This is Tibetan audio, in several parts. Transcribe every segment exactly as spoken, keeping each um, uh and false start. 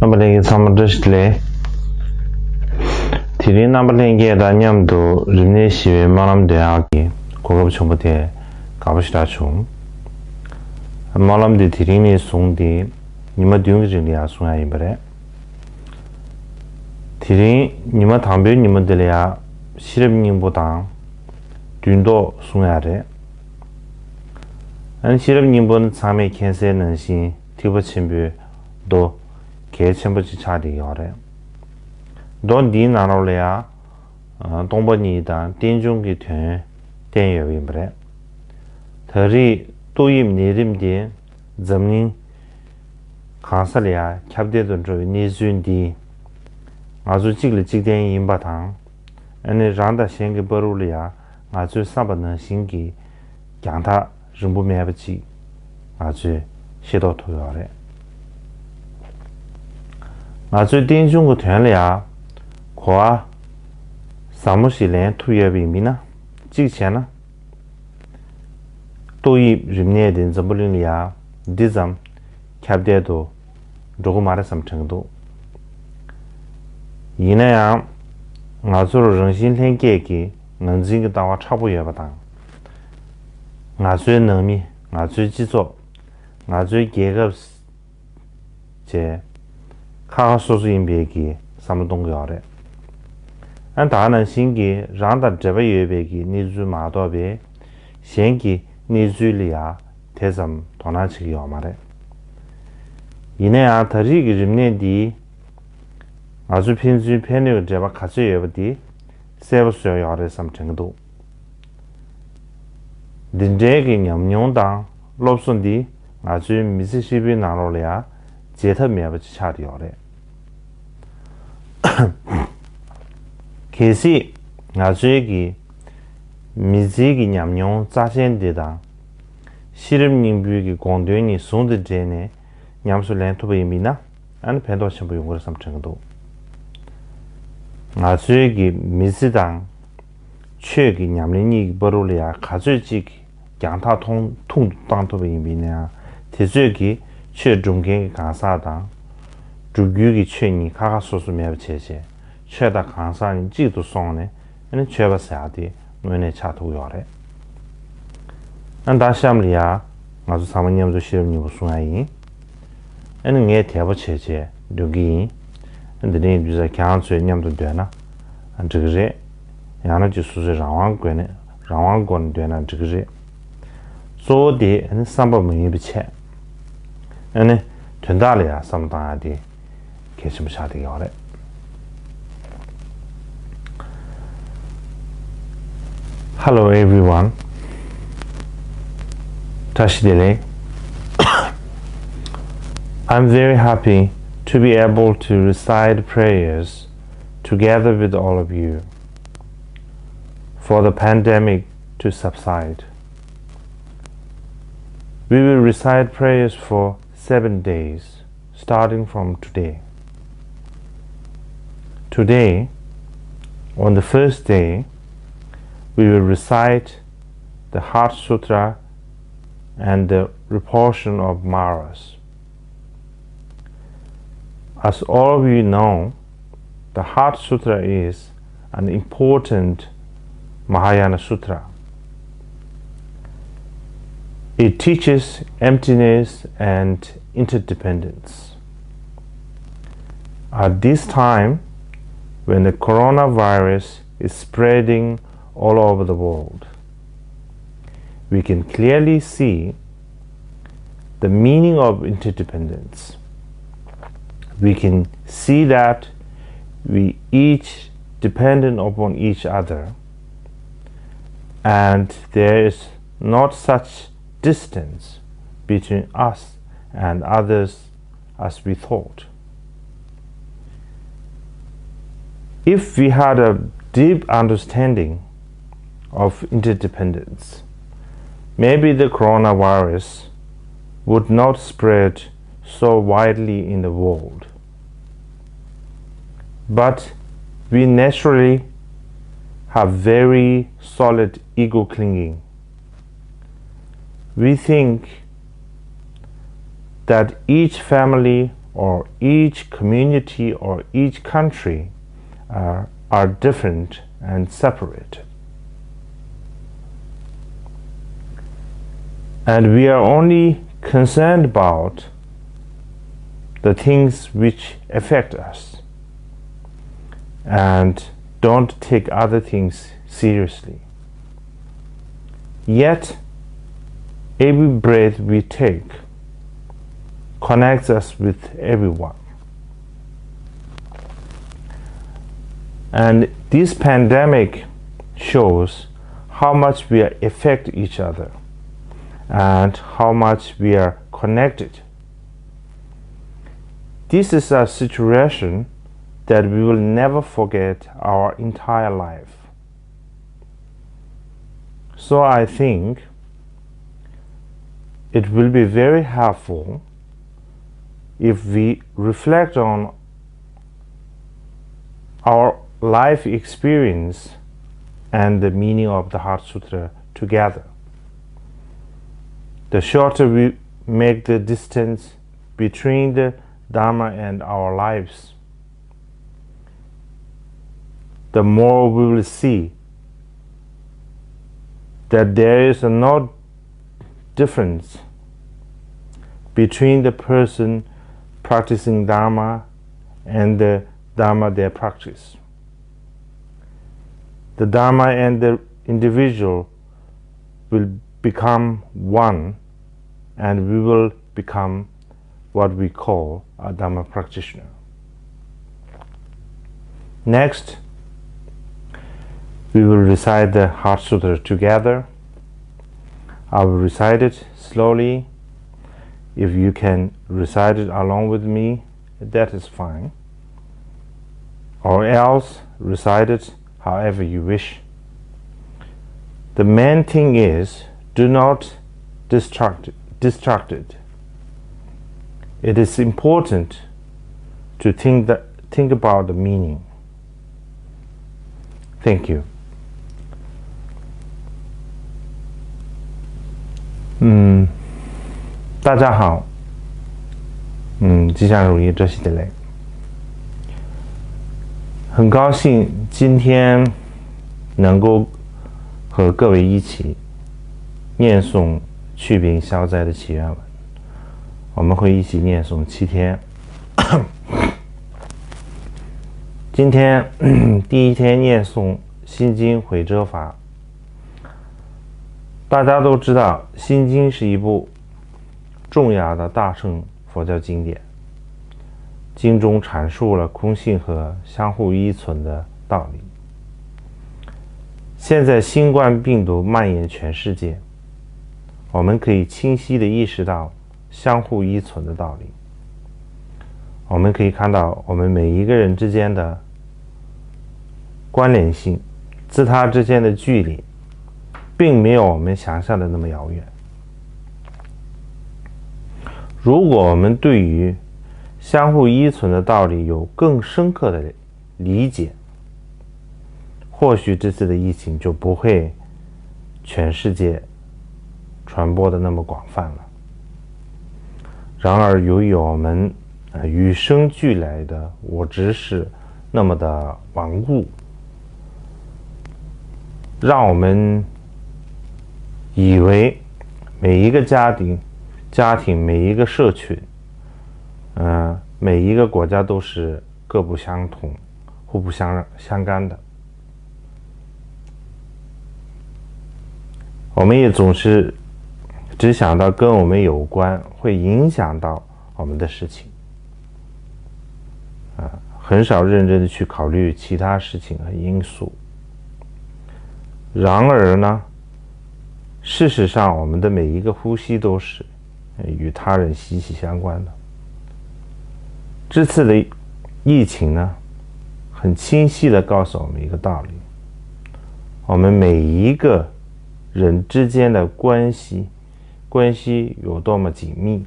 རྣམ་པ་ལྷན་རྒྱས་ཚང་མ་བཀྲ་ཤིས་བདེ་ལེགས། དེ་རིང་རྣམ་པ་ལྷན་རྒྱས་དང་མཉམ་དུ་རིམས་ནད་ཞི་བའི་སྨོན་ལམ་འདོན་ཡག་གི་གོ་སྐབས་བྱུང་བ་དེ་དགའ་པོ་ཞེ་དྲག་བྱུང་། སྨོན་ལམ་འདི་དེ་རིང་ནས་བཟུང་སྟེ་ཉི་མ་བདུན་གྱི་རིང་ལ་ཡང་གསུང་ཡག་ཡིན་པ་རེད། དེ་རིང་ཉི་མ་དང་པོའི་ཉིན་མོ་འདི་ལ་ཡང་ཤེས་རབ་སྙིང་པོ་དང་བདུན་ཏོག་གསུང་ཡག་རེད། ཨ་ནི་ཤེས་རབ་སྙིང་པོ་ནི་ཚང་མས་མཁྱེན་གསལ་ནང་བཞིན་ཐེག་པ་ཆེན་པོའི་མདོ་གལ་ཆེན་པོ་ཅིག་ཆགས་བསྡད་ཡོད་རེད། མདོ་འདིའི་ནང་ལོགས་ལ་ཡང་སྟོང་པ་ཉིད་དང་རྟེན་འབྱུང་གི་དོན་བསྟན་ཡོད་པ་ཡིན་པ་རེད། ད་རེས་ཏོག་དབྱིབས་ནད་རིམས་དེ་འཛམ་གླིང་གང་ས་ལ་ཡང་ཁྱབ་གདལ་དུ་འགྲོ་བའི་གནས་ཚུལ་འདིས་ང་ཚོ་གཅིག་ལ་གཅིག་བརྟེན་ཡིན་པ་དང་། ཨ་ནི་རང་དང་གཞན་གྱི་བར་དུ་ལ་ཡང་ང་ཚོའི་བསམ་པ་ནང་བཞིན་གྱི་རྒྱང་ཐག་རིང་པོ་མེད་པ་ཅིག་ང་ཚོས་ཤེས་རྟོགས་ཐུབ་ཡོད་རེད། ང་ཚོའི་རྟེན་འབྱུང་གི་དོན་ལ་ཡང་གོ་བ་ཟབ་མོ་ཞིག་ལེན་ཐུབ་ཡོད་པ་ཡིན་ན། གཅིག་བྱས་ན། ཏོག་དབྱིབས་རིམས་ནད་དེ་འཛམ་བུ་གླིང་ལ་ཡང་འདི་ཙམ་ཁྱབ་གདལ་དུ་འགྲོ་གི་མ་རེད་བསམ་དྲན་གྱི་འདུག་ཡིན་ན་ཡང་། ང་ཚོར་རང་བཞིན་ལྷན་སྐྱེས་ཀྱི་ངར་འཛིན་གྱི་ལྟ་བ་མཁྲེགས་པོ་ཡོད་པ་དང་། ང་ཚོའི་ནང་མི། ང་ཚོའི་སྤྱི་ཚོགས། ང་ཚོའི་རྒྱལ་ཁབ། བཅས། ཁ་ཁ་སོ་སོ་ཡིན་པའི་གི་བསམ་བློ་གཏོང་གི་ཡོད་རེད། ཨ་ད་ག་ནང་བཞིན་གྱི་རང་དང་འབྲེལ་བ་ཡོད་པའི་གི་གནས་ཚུལ་མ་གཏོགས་པའི་གཞན་གྱི་གནས་ཚུལ་ལ་ཡང་དེ་ཙམ་དོ་སྣང་བྱེད་ཀྱི་ཡོད་མ་རེད། ཡིན་ན་ཡང་ད་རེས་ཀྱི་རིམས་ནད་འདིས་ང་ཚོ་ཕན་ཚུན་ཕན་གནོད་ཀྱི་འབྲེལ་བ་ག་ཚོད་ཡོད་པ་འདི་གསལ་པོ་བཟོས་ཡོད་རེད་བསམ་དྲན་གྱི་འདུག་འདི་འདྲའི་གི་ཉམས་མྱོང་དང་སློབ་གསོ་འདི་ང་ཚོའི་མི་ཚེ་ཧྲིལ་པོའི་ནང་ལོགས་ལ་ཡང་བརྗེད་ཐབས་མེད་པ་ཅིག་ཆགས་ཡོད་རེད། གལ་སྲིད་ང་ཚོའི་གི་མི་ཚེའི་གི་ཉམས་མྱོང་རྩ་ཆེན་འདི་དང་ཤེས་རབ་སྙིང་པོའི་གི་དགོངས་དོན་གཉིས་ཟུང་དུ་འབྲེལ་ནས་ཉམས་སུ་ལེན་ཐུབ་པ་ཡིན་པ་ཡིན་ན། ཨ་ནི་ཕན་ཐོགས་ཆེན་པོ་ཡོང་གི་རེད་བསམ་དྲན་གྱི་འདུག་ང་ཚོའི་གི་མི་ཚེ་དང་ཆོས་ཀྱི་ཉམས་ལེན་གཉིས་ཀྱི་བར་དུ་ལ་ཡང་ག་ཚོད་ཅིག་རྒྱང་ཐག་ཐུང་ཐུང་དུ་བཏང་ཐུབ་པ་ཡིན་པ་ཡིན་ན་ཡང་། དེ་ཚོད་ཀྱི་ཆོས་སྒྲུབ་མཁན་གྱི་གང་ཟག་དང་སྒྲུབ་བརྒྱུད་ཀྱི་ཆོས་གཉིས་ཁ་ཁ་སོ་སོ་མེད་པ་བྱས་བྱས། ཆོས་དང་གང་ཟག་གཉིས་གཅིག་ཏུ་སོང་ནས། ཨ་ནི་ཆོས་པ་ཟེར་ཡག་དེ་དངོས་གནས་ཆགས་ཐུབ་ཡོད་རེད། ཨ་ནི་ད་གཤམ་ལ་ཡ་ང་ཚོ་ཚང་མ་མཉམ་དུ་ཤེས་རབ་སྙིང་པོ་གསུང་ཡག་ཡིན། ཨ་ནི་ངས་དལ་པོ་བྱས་བྱས་འདོན་གྱི་ཡིན། ཨ་ནི་འདི་འདྲ་ཡིན་དུས་ཙང་ཁྱེད་རང་ཚོས་མཉམ་དུ་འདོན་ན་འགྲིག་གི་རེད། ཡང་ན་ཅིག་སོ་སོའི་རང་དབང་སྒོ་ནས་རང་དབང་སྒོ་ནས་འདོན་ན་འགྲིག་གི་རེད། གཙོ་བོ་དེ་ཨ་ནི་བསམ་པ་མ་ཡེངས་པ་བྱས། ཨ་ནི་དོན་དག་ལ་ཡང་བསམ་བློ་བཏང་ཡག་དེ་གལ་ཆེན་པོ་ཆགས་བསྡད་ཡོད་རེད། Hello everyone. བཀྲ་ཤིས་བདེ་ལེགས། I'm very happy to be able to recite prayers together with all of you for the pandemic to subside. We will recite prayers for seven days, starting from today. Today, on the first day, we will recite the Heart Sutra and the repulsion of Maras. As all of you know, the Heart Sutra is an important Mahayana Sutra. It teaches emptiness and interdependence. At this time, when the coronavirus is spreading all over the world, we can clearly see the meaning of interdependence. We can see that we each dependent upon each other, and there is not such distance between us and others as we thought. If we had a deep understanding of interdependence, maybe the coronavirus would not spread so widely in the world. But we naturally have very solid ego clinging. We think that each family or each community or each country are, are different and separate. And we are only concerned about the things which affect us and don't take other things seriously. Yet, every breath we take connects us with everyone. And this pandemic shows how much we affect each other and how much we are connected. This is a situation that we will never forget our entire life. So I think it will be very helpful if we reflect on our life experience and the meaning of the Heart Sutra together. The shorter we make the distance between the Dharma and our lives, the more we will see that there is no difference between the person practicing Dharma and the Dharma they practice. The Dharma and the individual will become one, and we will become what we call a Dharma practitioner. Next, we will recite the Heart Sutra together. I will recite it slowly. If you can recite it along with me, that is fine. Or else, recite it however you wish. The main thing is, do not distract, distract it. It is important to think, that, think about the meaning. Thank you. 嗯，大家好。嗯，吉祥如意，扎西德勒。很高兴今天能够和各位一起念诵祛病消灾的祈愿文。我们会一起念诵七天。今天第一天念诵心经悔遮法。大家都知道，心经是一部重要的大乘佛教经典，经中阐述了空性和相互依存的道理。现在新冠病毒蔓延全世界，我们可以清晰地意识到相互依存的道理。我们可以看到我们每一个人之间的关联性，自他之间的距离，并没有我们想象的那么遥远。如果我们对于相互依存的道理有更深刻的理解，或许这次的疫情就不会全世界传播的那么广泛了。然而，由于我们呃与生俱来的我执是那么的顽固，让我们以为每一个家庭、家庭每一个社群，嗯、每一个国家都是各不相同、互不相相干的。我们也总是只想到跟我们有关、会影响到我们的事情，啊，很少认真的去考虑其他事情和因素。然而呢，事实上，我们的每一个呼吸都是与他人息息相关的。这次的疫情呢，很清晰的告诉我们一个道理：我们每一个人之间的关系，关系有多么紧密。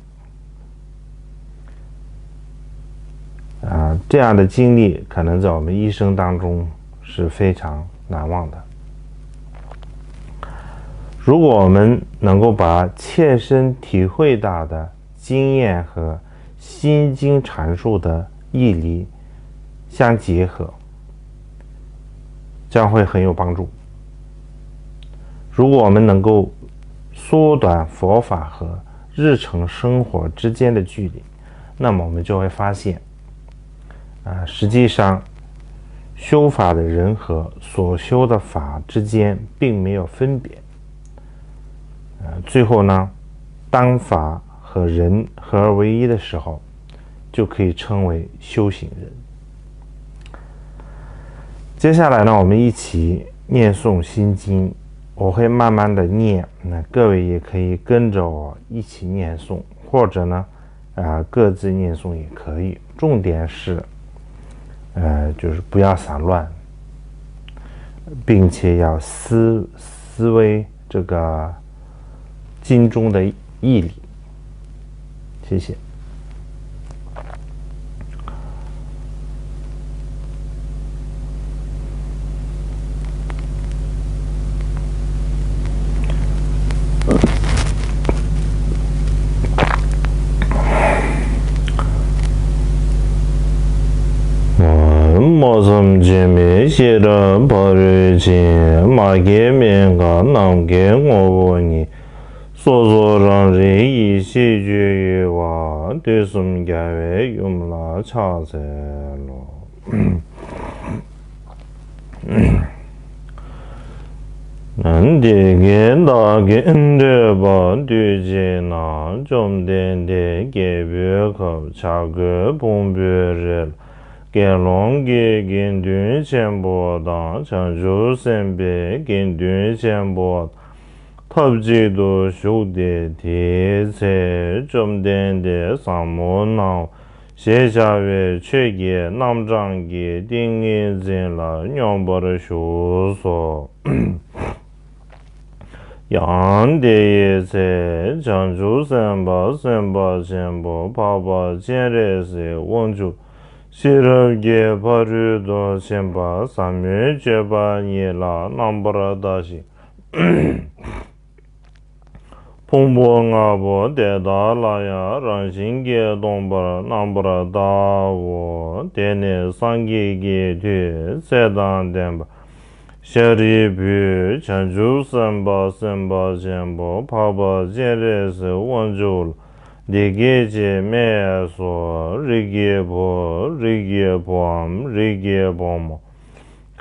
啊，这样的经历可能在我们一生当中是非常难忘的。如果我们能够把切身体会到的经验和心经阐述的义理相结合，将会很有帮助。如果我们能够缩短佛法和日常生活之间的距离，那么我们就会发现，啊，实际上修法的人和所修的法之间并没有分别。呃，最后呢，当法和人合而为一的时候，就可以称为修行人。接下来呢，我们一起念诵心经，我会慢慢的念，那各位也可以跟着我一起念诵，或者呢，啊，各自念诵也可以。重点是，呃，就是不要散乱，并且要思思维这个经中的义理。谢谢。སྨྲ་བསམ་བརྗོད་མེད་ཤེས་རབ་ཕ་རོལ་ཕྱིན། མ་སྐྱེས་མི་འགག་ནམ་མཁའི་ངོ་བོ་ཉིད། སོ་སོ་རང་རིག་ཡེ་ཤེས་སྤྱོད་ཡུལ་བ། དུས་གསུམ་རྒྱལ་བའི་ཡུམ་ལ་ཕྱག་འཚལ་ལོ། འདི་སྐད་བདག་གིས་ཐོས་པ་དུས་གཅིག་ན། བཅོམ་ལྡན་འདས་རྒྱལ་པོའི་ཁབ་བྱ་རྒོད་ཕུང་པོའི་རི་ལ། དགེ་སློང་གི་དགེ་འདུན་ཆེན་པོ་དང་། བྱང་ཆུབ་སེམས་དཔའི་དགེ་འདུན་ཆེན་པོ་དང་ཐབས་གཅིག་ཏུ་བཞུགས་ཏེ། དེའི་ཚེ་བཅོམ་ལྡན་འདས་ཟབ་མོ་སྣང་བ་ཞེས་བྱ་བའི་ཆོས་ཀྱི་རྣམ་གྲངས་ཀྱི་ཏིང་ངེ་འཛིན་ལ་སྙོམས་པར་ཞུགས་སོ། ཡང་དེའི་ཚེ་བྱང་ཆུབ་སེམས་དཔའ་སེམས་དཔའ་ཆེན་པོ་འཕགས་པ་སྤྱན་རས་གཟིགས་དབང་ཕྱུག་ཤེས་རབ་ཀྱི་ཕ་རོལ་ཏུ་ཕྱིན་པ་ཟབ་མོའི་སྤྱོད་པ་ཉིད་ལ་རྣམ་པར་ལྟ་ཞིང་། ཕུང་པོ་ལྔ་པོ་དེ་དག་ལ་ཡང་རང་བཞིན་གྱིས་སྟོང་པར་རྣམ་པར་བལྟའོ། དེ་ནས་སངས་རྒྱས་ཀྱི་མཐུས་ཚེ་དང་ལྡན་པ་ཤཱ་རིའི་བུས། བྱང་ཆུབ་སེམས་དཔའ་སེམས་དཔའ་ཆེན་པོ་འཕགས་པ་སྤྱན་རས་གཟིགས་དབང་ཕྱུག་ལ་འདི་སྐད་ཅེས་སྨྲས་སོ། རིགས་ཀྱི་བུ། རིགས་ཀྱི་བུའམ་རིགས་ཀྱི་བུ་མོ།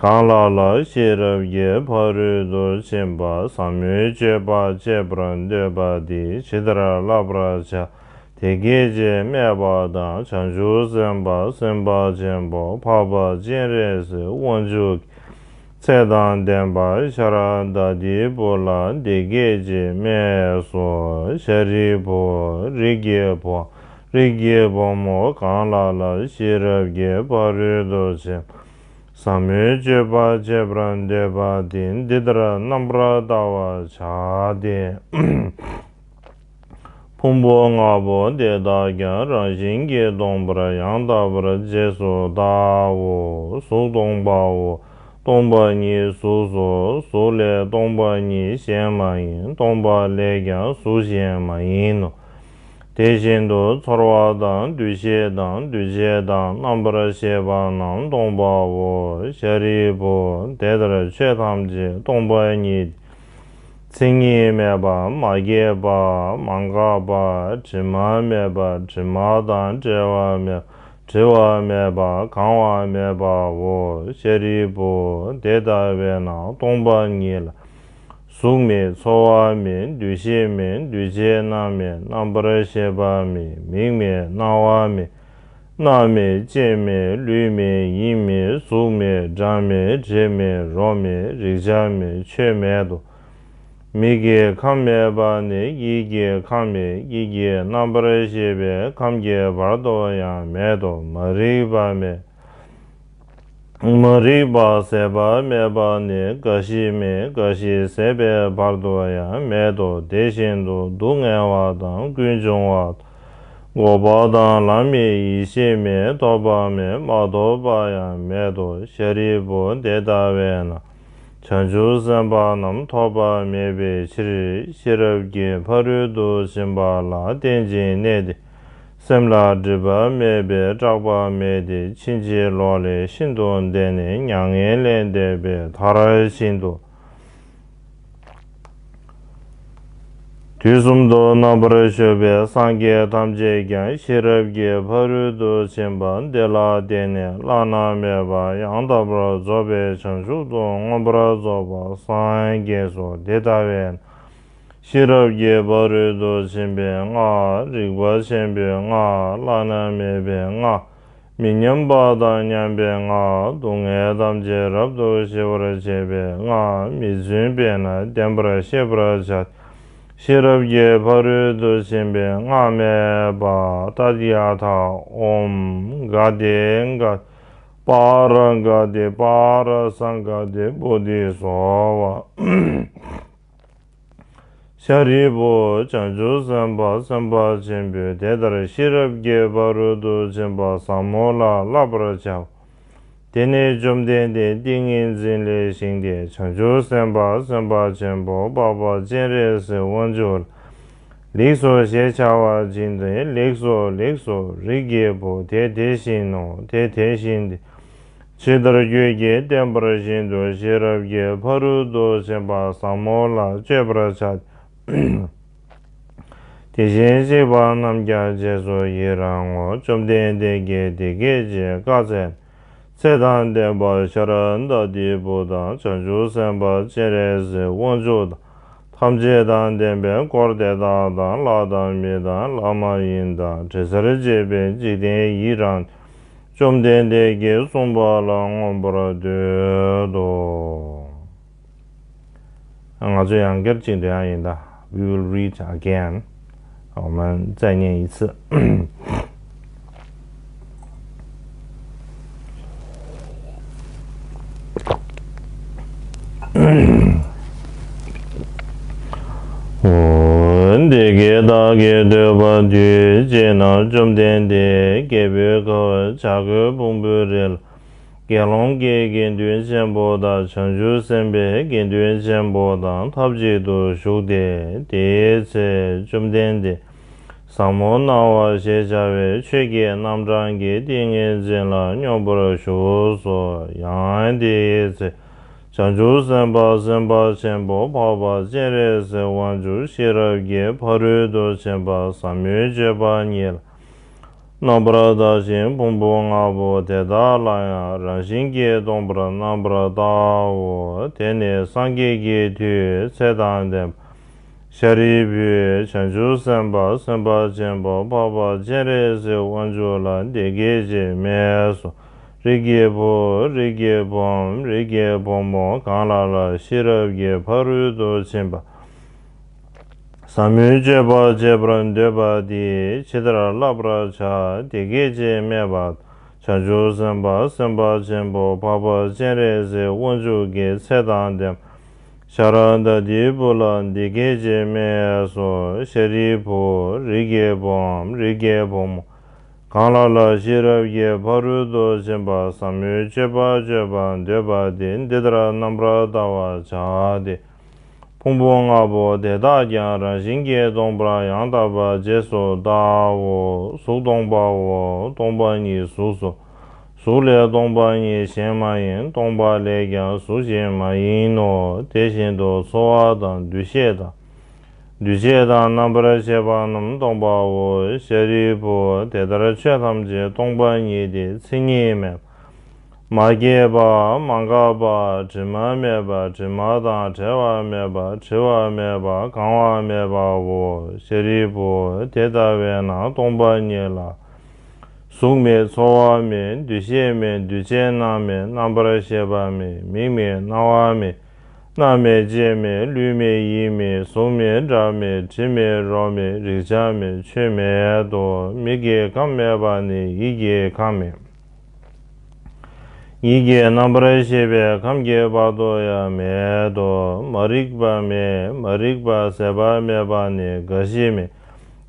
གང་ལ་ལ་ཤེས་རབ་ཀྱི་ཕ་རོལ་ཏུ་ཕྱིན་པ་ཟབ་མོའི་སྤྱོད་པ་སྤྱད་པར་འདོད་པ་དེས་ཇི་ལྟར་བསླབ་པར་བྱ། དེ་སྐད་ཅེས་སྨྲས་པ་དང་། བྱང་ཆུབ་སེམས་དཔའ་སེམས་དཔའ་ཆེན་པོ་འཕགས་པ་སྤྱན་རས་གཟིགས་དབང་ཕྱུག་གིས་ཚེ་དང་ལྡན་པ་ཤཱ་ར་དྭ་ཏིའི་བུ་ལ་འདི་སྐད་ཅེས་སྨྲས་སོ། ཤཱ་རིའི་བུ། རིགས་ཀྱི་བུའམ་རིགས་ཀྱི་བུ་མོ། གང་ལ་ལ་ཤེས་རབ་ཀྱི་ཕ་རོལ་ཏུ་ཕྱིན་པ་ཟབ་མོའི་སྤྱོད་པ་སྤྱད་པར་འདོད་པ་དེས་འདི་ལྟར་རྣམ་པར་བལྟ་བར་བྱ་སྟེ། ཕུང་པོ་ལྔ་པོ་དེ་དག་ཀྱང་རང་བཞིན་གྱིས་སྟོང་པར་ཡང་དག་པར་རྗེས་སུ་བལྟའོ། གཟུགས་སྟོང་པའོ། སྟོང་པ་ཉིད་གཟུགས་སོ། གཟུགས་ལས་སྟོང་པ་ཉིད་གཞན་མ་ཡིན། སྟོང་པ་ལས་ཀྱང་གཟུགས་གཞན་མ་ཡིན་ནོ། དེ་བཞིན་དུ་ཚོར་བ་དང་། འདུ་ཤེས་དང་། འདུ་བྱེད་དང་། རྣམ་པར་ཤེས་པ་རྣམས་སྟོང་པའོ། ཤཱ་རིའི་བུ། དེ་ལྟར་ཆོས་ཐམས་ཅད་སྟོང་པ་ཉིད་དེ། མཚན་ཉིད་མེད་པ། མ་སྐྱེས་པ། མ་འགགས་པ། དྲི་མ་མེད་པ། དྲི་མ་དང་བྲལ་བ་མེད་པ། བྲི་བ་མེད་པ། གང་བ་མེད་པའོ། ཤཱ་རིའི་བུ། དེ་ལྟ་བས་ན་སྟོང་པ་ཉིད་ལ་གཟུགས་མེད། ཚོར་བ་མེད། འདུ་ཤེས་མེད། འདུ་བྱེད་རྣམས་མེད། རྣམ་པར་ཤེས་པ་མེད། མིག་མེད། རྣ་བ་མེད། སྣ་མེད། ལྕེ་མེད། ལུས་མེད། ཡིད་མེད། གཟུགས་མེད། སྒྲ་མེད། དྲི་མེད། རོ་མེད། རེག་བྱ་མེད། ཆོས་མེད་དོ། མིག་གི་ཁམས་མེད་པ་ནས་ཡིད་ཀྱི་ཁམས་མེད། ཡིད་ཀྱི་རྣམ་པར་ཤེས་པའི་ཁམས་ཀྱི་བར་དུ་ཡང་མེད་དོ། མ་རིག་པ་མེད། མ་རིག་པ་ཟད་པ་མེད་པ་ནས་རྒ་ཤི་མེད། རྒ་ཤི་ཟད་པའི་བར་དུ་ཡང་མེད་དོ། དེ་བཞིན་དུ་སྡུག་བསྔལ་བ་དང་ཀུན་འབྱུང་བ་དང་འགོག་པ་དང་ལམ་མེད། ཡེ་ཤེས་མེད། ཐོབ་པ་མེད། མ་ཐོབ་པ་ཡང་མེད་དོ། ཤཱ་རིའི་བུ། དེ་ལྟ་བས་ན་བྱང་ཆུབ་སེམས་དཔའ་རྣམས་ཐོབ་པ་མེད་པའི་ཕྱིར། ཤེས་རབ་ཀྱི་ཕ་རོལ་ཏུ་ཕྱིན་པ་ལ་བརྟེན་ཅིང་གནས་ཏེ། སེམས་ལ་སྒྲིབ་པ་མེད་པས་སྐྲག་པ་མེད་དེ། ཕྱིན་ཅི་ལོག་ལས་ཤིན་ཏུ་འདས་ནས། མྱ་ངན་ལས་འདས་པས་མཐར་ཕྱིན་ཏོ། དུས་གསུམ་དུ་རྣམ་པར་བཞུགས་པའི་སངས་རྒྱས་ཐམས་ཅད་ཀྱང་ཤེས་རབ་ཀྱི་ཕ་རོལ་ཏུ་ཕྱིན་པ་འདི་ལ་བརྟེན་ནས་བླ་ན་མེད་པ་ཡང་དག་པར་རྫོགས་པའི་བྱང་ཆུབ་ཏུ་མངོན་པར་རྫོགས་པར་སངས་རྒྱས་སོ། དེ་ལྟ་བས་ན། ཤེས་རབ་ཀྱི་ཕ་རོལ་ཏུ་ཕྱིན་པའི་སྔགས། རིག་པ་ཆེན་པོའི་སྔགས། བླ་ན་མེད་པའི་སྔགས། མི་མཉམ་པ་དང་མཉམ་པའི་སྔགས། སྡུག་བསྔལ་ཐམས་ཅད་རབ་ཏུ་ཞི་བར་བྱེད་པའི་སྔགས། མི་བརྫུན་པས་ན་བདེན་པར་ཤེས་པར་བྱ། ཤེས་རབ་ཀྱི་ཕ་རོལ་ཏུ་ཕྱིན་པའི་སྔགས་སྨྲས་པ། ཏདྱ་ཐཱ། ཨོཾ་ག་ཏེ་ག་པཱ་ར་ག་ཏེ་པཱ་ར་སཾ་ག་ཏེ་བོ་དྷི་སྭཱ་ཧཱ། ཤཱ་རིའི་བུ། བྱང་ཆུབ་སེམས་དཔའ་སེམས་དཔའ་ཆེན་པོས་དེ་ལྟར་ཤེས་རབ་ཀྱི་ཕ་རོལ་ཏུ་ཕྱིན་པ་ཟབ་མོ་ལ་བསླབ་པར་བྱའོ། དེ་ནས་བཅོམ་ལྡན་འདས་ཏིང་ངེ་འཛིན་ལས་བཞེངས་ཏེ། བྱང་ཆུབ་སེམས་དཔའ་སེམས་དཔའ་ཆེན་པོ་འཕགས་པ་སྤྱན་རས་གཟིགས་དབང་ཕྱུག་ལ། ལེགས་སོ་ཞེས་བྱ་བ་ཅིག་འདི། ལེགས་སོ་ལེགས་སོ། རིགས་ཀྱི་བུ། དེ་དེ་བཞིན་ནོ། དེ་དེ་བཞིན་ཏེ། ཇི་ལྟར་ཁྱོད་ཀྱིས་བསྟན་པ་བཞིན་དུ་ཤེས་རབ་ཀྱི་ཕ་རོལ་ཏུ་ཕྱིན་པ་ཟབ་མོ་ལ་སྤྱོད་པར་བྱ། དེ་བཞིན་གཤེགས་པ་རྣམས་ཀྱང་རྗེས་སུ་ཡི་རང་ངོ་། བཅོམ་ལྡན་འདས་ཀྱིས་དེ་སྐད་ཅེས་བཀའ་སྩལ། ཚེ་དང་ལྡན་པ་ཤཱ་ར་དྭ་ཏིའི་བུ་དང་། བྱང་ཆུབ་སེམས་དཔའ་སྤྱན་རས་གཟིགས་དབང་ཕྱུག་དང་། ཐམས་ཅད་དང་ལྡན་པའི་འཁོར་དེ་དག་དང་། ལྷ་དང་མི་དང་ལྷ་མ་ཡིན་དང་། དྲི་ཟར་བཅས་པའི་འཇིག་རྟེན་ཡི་རངས་ཏེ། བཅོམ་ལྡན་འདས་ཀྱིས་གསུངས་པ་ལ་མངོན་པར་བསྟོད་དོ། ང་ཚོ་ཡང་བསྐྱར་གཅིག་འདོན་ཡ་ཡིན་ད། We will read again. 我们再念一次。 འོ། འདི་སྐད་བདག་གིས་ཐོས་པ་དུས་གཅིག་ན། བཅོམ་ལྡན་འདས་རྒྱལ་པོའི་ཁབ་བྱ་རྒོད་ཕུང་པོའི་རི་ལ་དགེ་སློང་གི་དགེ་འདུན་ཆེན་པོ་དང་། བྱང་ཆུབ་སེམས་དཔའི་དགེ་འདུན་ཆེན་པོ་དང་ཐབས་ཅིག་ཏུ་བཞུགས་ཏེ། དེའི་ཚེ་བཅོམ་ལྡན་འདས་ཟབ་མོ་སྣང་བ་ཞེས་བྱ་བའི་ཆོས་ཀྱི་རྣམ་གྲངས་ཀྱི་ཏིང་ངེ་འཛིན་ལ་སྙོམས་པར་ཞུགས་སོ། ཡང་དེའི་ཚེ་བྱང་ཆུབ་སེམས་དཔའ་སེམས་དཔའ་ཆེན་པོ་འཕགས་པ་སྤྱན་རས་གཟིགས་དབང་ཕྱུག་ཤེས་རབ་ཀྱི་ཕ་རོལ་ཏུ་ཕྱིན་པ་ཟབ་མོའི་སྤྱོད་པ་ཉིད་ལ་རྣམ་པར་བལྟ་ཞིང་། ཕུང་པོ་ལྔ་པོ་དེ་དག་ལ་ཡང་རང་བཞིན་གྱིས་སྟོང་པར་རྣམ་པར་བལྟའོ། དེ་ནས་སངས་རྒྱས་ཀྱི་མཐུས་ཚེ་དང་ལྡན་པ་ཤཱ་རིའི་བུས་བྱང་ཆུབ་སེམས་དཔའ་སེམས་དཔའ་ཆེན་པོ་འཕགས་པ་སྤྱན་རས་གཟིགས་དབང་ཕྱུག་ལ་འདི་སྐད་ཅེས་སྨྲས་སོ། རིགས་ཀྱི་བུ། རིགས་ཀྱི་བུའམ་རིགས་ཀྱི་བུ་མོ་གང་ལ་ལ་ཤེས་རབ་ཀྱི་ཕ་རོལ་ཏུ་ཕྱིན་པ་ཟབ་མོའི་སྤྱོད་པ་སྤྱད་པར་འདོད་པ་དེས་ཇི་ལྟར་བསླབ་པར་བྱ། དེ་སྐད་ཅེས་སྨྲས་པ། བྱང་ཆུབ་སེམས་དཔའ་སེམས་དཔའ་ཆེན་པོ་འཕགས་པ་སྤྱན་རས་གཟིགས་དབང་ཕྱུག་གིས་ཚེ་དང་ལྡན་པ་ཤཱ་ར་དྭ་ཏིའི་བུ་ལ་འདི་སྐད་ཅེས་སྨྲས་སོ། ཤཱ་རིའི་བུ། རིགས་ཀྱི་བུའམ་རིགས་ཀྱི་བུ་མོ་གང་ལ་ལ་ཤེས་རབ་ཀྱི་ཕ་རོལ་ཏུ་ཕྱིན་པ་ཟབ་མོའི་སྤྱོད་པ་སྤྱོད་པར་འདོད་པ་དེས་འདི་ལྟར་རྣམ་པར་བལྟ་བར་བྱ་སྟེ། ཕུང་པོ་ལྔ་པོ་དེ་དག་ཀྱང་རང་བཞིན་གྱིས་སྟོང་པར་ཡང་དག་པར་རྗེས་སུ་བལྟའོ། གཟུགས་སྟོང་པའོ། སྟོང་པ་ཉིད་གཟུགས་སོ། གཟུགས་ལས་སྟོང་པ་ཉིད་གཞན་མ་ཡིན། སྟོང་པ་ལས་ཀྱང་གཟུགས་གཞན་མ་ཡིན་ནོ། དེ་བཞིན་དུ་ཚོར་བ་དང་འདུ་ཤེས་དང་། འདུ་བྱེད་དང་རྣམ་པར་ཤེས་པ་རྣམས་སྟོང་པའོ། ཤཱ་རིའི་བུ། དེ་ལྟར་ཆོས་ཐམས་ཅད་སྟོང་པ་ཉིད་དེ། མཚན་ཉིད་མེད་པ། མ་སྐྱེས་པ། མ་འགགས་པ། དྲི་མ་མེད་པ། དྲི་མ་དང་བྲལ་བ་མེད་པ། བྲི་བ་མེད་པ། གང་བ་མེད་པའོ། ཤཱ་རིའི་བུ། དེ་ལྟ་བས་ན་སྟོང་པ་ཉིད་ལ་གཟུགས་མེད། ཚོར་བ་མེད། འདུ་ཤེས་མེད། འདུ་བྱེད་རྣམས་མེད། རྣམ་པར་ཤེས་པ་མེད། མིག་མེད། རྣ་བ་མེད། སྣ་མེད། ལྕེ་མེད། ལུས་མེད། ཡིད་མེད། གཟུགས་མེད། སྒྲ་མེད། དྲི་མེད། རོ་མེད། རེག་བྱ་མེད། ཆོས་མེད་དོ། མིག་གི་ཁམས་མེད་པ་ནི་ཡིད་ཀྱི་ཁམས་མེད། ཡིད་ཀྱི་རྣམ་པར་ཤེས་པའི་ཁམས་ཀྱི་བར་དུ་ཡང་མེད་དོ། མ་རིག་པ་མེད། མ་རིག་པ་ཟད་པ་མེད་པ་ནི་རྒ་ཤི་མེད།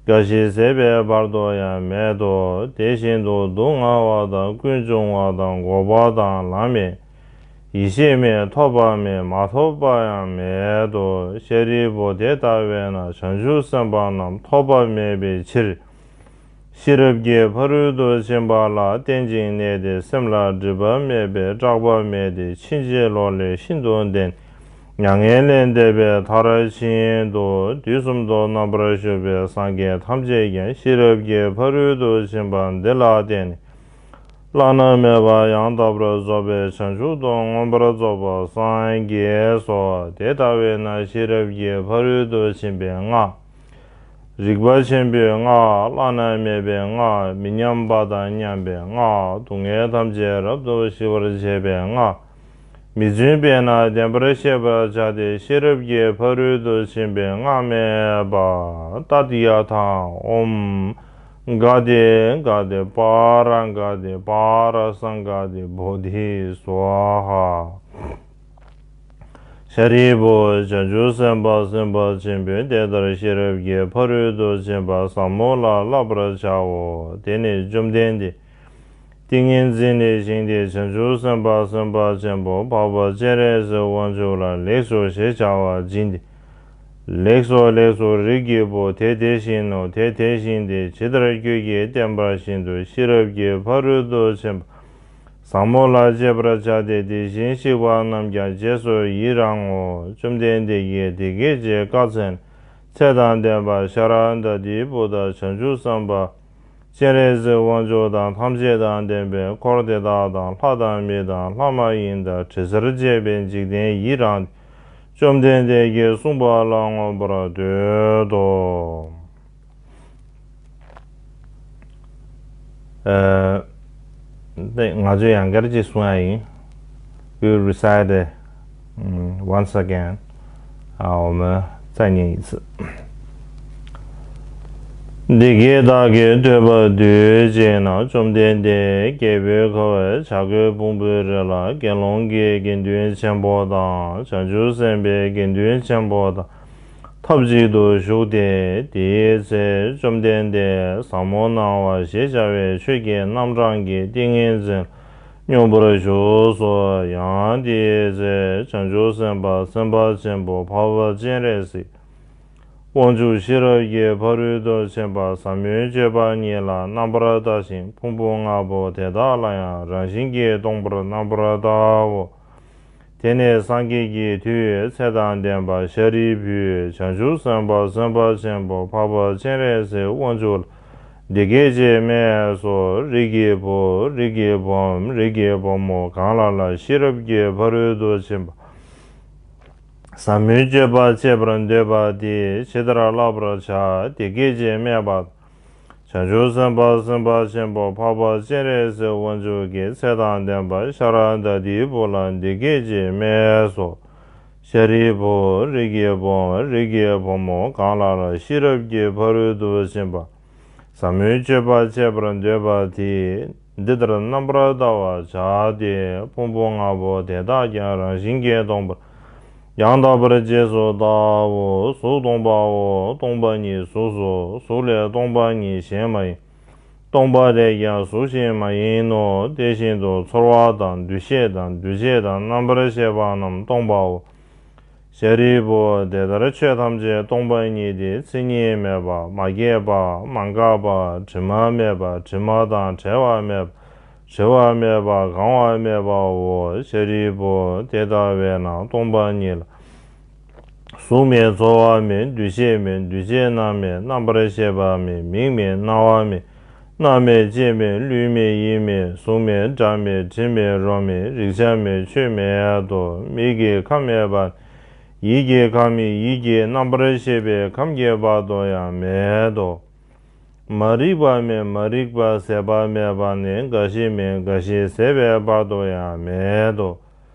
རྒ་ཤི་ཟད་པའི་བར་དུ་ཡང་མེད་དོ། དེ་བཞིན་དུ་སྡུག་བསྔལ་བ་དང་ཀུན་འབྱུང་བ་དང་འགོག་པ་དང་ལམ་མེད། ཡེ་ཤེས་མེད། ཐོབ་པ་མེད། མ་ཐོབ་པ་ཡང་མེད་དོ། ཤཱ་རིའི་བུ། དེ་ལྟ་བས་ན་བྱང་ཆུབ་སེམས་དཔའ་རྣམས་ཐོབ་པ་མེད་པའི་ཕྱིར། ཤེས་རབ་ཀྱི་ཕ་རོལ་ཏུ་ཕྱིན་པ་ལ་བརྟེན་ཅིང་གནས་ཏེ། སེམས་ལ་སྒྲིབ་པ་མེད་པས་སྐྲག་པ་མེད་དེ། ཕྱིན་ཅི་ལོག་ལས་ཤིན་ཏུ་འདས་ནས། མྱ་ངན་ལས་འདས་པའི་མཐར་ཕྱིན་ཏོ། དུས་གསུམ་དུ་རྣམ་པར་བཞུགས་པའི་སངས་རྒྱས་ཐམས་ཅད་ཀྱང་། ཤེས་རབ་ཀྱི་ཕ་རོལ་ཏུ་ཕྱིན་པ་འདི་ལ་བརྟེན་ནས། བླ་ན་མེད་པ་ཡང་དག་པར་རྫོགས་པའི་བྱང་ཆུབ་ཏུ་མངོན་པར་རྫོགས་པར་སངས་རྒྱས་སོ། དེ་ལྟ་བས་ན་ཤེས་རབ་ཀྱི་ཕ་རོལ་ཏུ་ཕྱིན་པའི་སྔགས། རིག་པ་ཆེན་པོའི་སྔགས། བླ་ན་མེད་པའི་སྔགས། མི་མཉམ་པ་དང་མཉམ་པའི་སྔགས། སྡུག་བསྔལ་ཐམས་ཅད་རབ་ཏུ་ཞི་བར་བྱེད་པའི་སྔགས། མི་བརྫུན་པས་ན་བདེན་པར་ཤེས་པར་བྱ་སྟེ། ཤེས་རབ་ཀྱི་ཕ་རོལ་ཏུ་ཕྱིན་པའི་སྔགས་སྨྲས་པ། ཏདྱ་ཐཱ། ཨོཾ་ག་ཏེ་ག་ཏེ་པཱ་ར་ག་ཏེ་པཱ་ར་སཾ་ག་ཏེ་བོ་དྷི་སྭཱ་ཧཱ། ཤཱ་རིའི་བུ། བྱང་ཆུབ་སེམས་དཔའ་སེམས་དཔའ་ཆེན་པོས་དེ་ལྟར་ཤེས་རབ་ཀྱི་ཕ་རོལ་ཏུ་ཕྱིན་པ་ཟབ་མོ་ལ་བསླབ་པར་བྱའོ། དེ་ནས་བཅོམ་ལྡན་འདས་ཏིང་ངེ་འཛིན་ལས་བཞེངས་ཏེ། བྱང་ཆུབ་སེམས་དཔའ་སེམས་དཔའ་ཆེན་པོ་འཕགས་པ་སྤྱན་རས་གཟིགས་དབང་ཕྱུག་ལ་ལེགས་སོ་ཞེས་བྱ་བ་བྱིན་ཏེ། ལེགས་སོ་ལེགས་སོ། རིགས་ཀྱི་བུ། དེ་དེ་བཞིན་ནོ། དེ་དེ་བཞིན་ཏེ། ཇི་ལྟར་ཁྱོད་ཀྱིས་བསྟན་པ་བཞིན་དུ་ཤེས་རབ་ཀྱི་ཕ་རོལ་ཏུ་ཕྱིན་པ་ཟབ་མོ་ལ་སྤྱད་པར་བྱ་སྟེ། དེ་བཞིན་གཤེགས་པ་རྣམས་ཀྱང་རྗེས་སུ་ཡི་རང་ངོ་། བཅོམ་ལྡན་འདས་ཀྱིས་དེ་སྐད་ཅེས་བཀའ་སྩལ་ནས། ཚེ་དང་ལྡན་པ་ཤཱ་ར་དྭ་ཏིའི་བུ་དང་། བྱང་ཆུབ་སེམས་དཔའ་སྤྱན་རས་གཟིགས་དབང་ཕྱུག་དང་། ཐམས་ཅད་དང་ལྡན་པའི་འཁོར་དེ་དག་དང་། ལྷ་དང་མི་དང་ལྷ་མ་ཡིན་དང་། དྲི་ཟར་བཅས་པའི་འཇིག་རྟེན་ཡི་རངས་ཏེ། བཅོམ་ལྡན་འདས་ཀྱིས་གསུངས་པ་ལ་མངོན་པར་བསྟོད་དོ། ཨ། ང་ཚོས་ཡང་བསྐྱར་ཅིག་གསུང་ཡ་ཡིན། We recite it, mm, once again. ཨ། འོ་མ་རྩ་ཉིད་ཡིན་ཚུལ། འདི་སྐད་བདག་གིས་ཐོས་པ་དུས་གཅིག་ན། བཅོམ་ལྡན་འདས་རྒྱལ་པོའི་ཁབ་བྱ་རྒོད་ཕུང་པོའི་རི་ལ་དགེ་སློང་གི་དགེ་འདུན་ཆེན་པོ་དང་། བྱང་ཆུབ་སེམས་དཔའི་དགེ་འདུན་ཆེན་པོ་དང་ཐབས་ཅིག་ཏུ་བཞུགས་ཏེ། དེའི་ཚེ་བཅོམ་ལྡན་འདས་ཟབ་མོ་སྣང་བ་ཞེས་བྱ་བའི་ཆོས་ཀྱི་རྣམ་གྲངས་ཀྱི་ཏིང་ངེ་འཛིན་སྙོམས་པར་ཞུགས་སོ། ཡང་དེའི་ཚེ་བྱང་ཆུབ་སེམས་དཔའ་སེམས་དཔའ་ཆེན་པོ་འཕགས་པ་སྤྱན་རས་གཟིགས་དབང་ཕྱུག་ཤེས་རབ་ཀྱི་ཕ་རོལ་ཏུ་ཕྱིན་པ་ཟབ་མོའི་སྤྱོད་པ་ཉིད་ལ་རྣམ་པར་ལྟ་ཞིང་། ཕུང་པོ་ལྔ་པོ་དེ་དག་ལ་ཡང་རང་བཞིན་གྱིས་སྟོང་པར་རྣམ་པར་ལྟའོ། དེ་ནས་སངས་རྒྱས་ཀྱི་མཐུས་ཚེ་དང་ལྡན་པ་ཤཱ་རིའི་བུས་བྱང་ཆུབ་སེམས་དཔའ་སེམས་དཔའ་ཆེན་པོ་འཕགས་པ་སྤྱན་རས་གཟིགས་དབང་ཕྱུག་ལ་འདི་སྐད་ཅེས་སྨྲས་སོ། རིགས་ཀྱི་བུ། རིགས་ཀྱི་བུའམ་རིགས་ཀྱི་བུ་མོ་གང་ལ་ལ་ཤེས་རབ་ཀྱི་ཕ་རོལ་ཏུ་ཕྱིན་པ་ཟབ་མོའི་སྤྱོད་པ་སྤྱད་པར་འདོད་པ་དེས་ཇི་ལྟར་བསླབ་པར་བྱ། དེ་སྐད་ཅེས་སྨྲས་པ། བྱང་ཆུབ་སེམས་དཔའ་སེམས་དཔའ་ཆེན་པོ་འཕགས་པ་སྤྱན་རས་གཟིགས་དབང་ཕྱུག་གིས་ཚེ་དང་ལྡན་པ་ཤཱ་ར་དྭ་ཏིའི་བུ་ལ་འདི་སྐད་ཅེས་སྨྲས་སོ། ཤཱ་རིའི་བུ། རིགས་ཀྱི་བུའམ་རིགས་ཀྱི་བུ་མོ་གང་ལ་ལ་ཤེས་རབ་ཀྱི་ཕ་རོལ་ཏུ་ཕྱིན་པ་ཟབ་མོའི་སྤྱོད་པ་སྤྱད་པར་འདོད་པ་དེས་འདི་ལྟར་རྣམ་པར་བལྟ་བར་བྱ་སྟེ། ཕུང་པོ་ལྔ་པོ་དེ་དག་ཀྱང་རང་བཞིན་གྱིས་སྟོང་པར་ཡང་དག་པར་རྗེས་སུ་བལྟའོ། གཟུགས་སྟོང་པའོ། སྟོང་པ་ཉིད་གཟུགས་སོ། གཟུགས་ལས་སྟོང་པ་ཉིད་གཞན་མ་ཡིན། སྟོང་པ་ལས་ཀྱང་གཟུགས་གཞན་མ་ཡིན་ནོ། དེ་བཞིན་དུ་ཚོར་བ་དང་། འདུ་ཤེས་དང་། འདུ་བྱེད་དང་། རྣམ་པར་ཤེས་པ་རྣམས་སྟོང་པའོ། ཤཱ་རིའི་བུ། དེ་ལྟར་ཆོས་ཐམས་ཅད་སྟོང་པ་ཉིད་དེ། མཚན་ཉིད་མེད་པ། མ་སྐྱེས་པ། མ་འགགས་པ། དྲི་མ་མེད་པ། དྲི་མ་དང་བྲལ་བ་མེད་པ། བྲི་བ་མེད་པ། གང་བ་མེད་པའོ། ཤཱ་རིའི་བུ། དེ་ལྟ་བས་ན་སྟོང་པ་ཉིད་ལ་གཟུགས་མེད། ཚོར་བ་མེད། འདུ་ཤེས་མེད། འདུ་བྱེད་རྣམས་མེད། རྣམ་པར་ཤེས་པ་མེད། མིག་མེད། རྣ་བ་མེད། སྣ་མེད། ལྕེ་མེད། ལུས་མེད། ཡིད་མེད། གཟུགས་མེད། སྒྲ་མེད། དྲི་མེད། རོ་མེད། རེག་བྱ་མེད། ཆོས་མེད་དོ། མིག་གི་ཁམས་མེད་པ། ཡིད་ཀྱི་ཁམས་མེད། ཡིད་ཀྱི་རྣམ་པར་ཤེས་པའི་ཁམས་ཀྱི་བར་དུ་ཡང་མེད་དོ། མ་རིག་པ་མེད། མ་རིག་པ་ཟད་པ་མེད་པ་ནི་རྒ་ཤི་མེད། རྒ་ཤི་ཟད་པའི་བར་དུ་ཡང་མེད་དོ།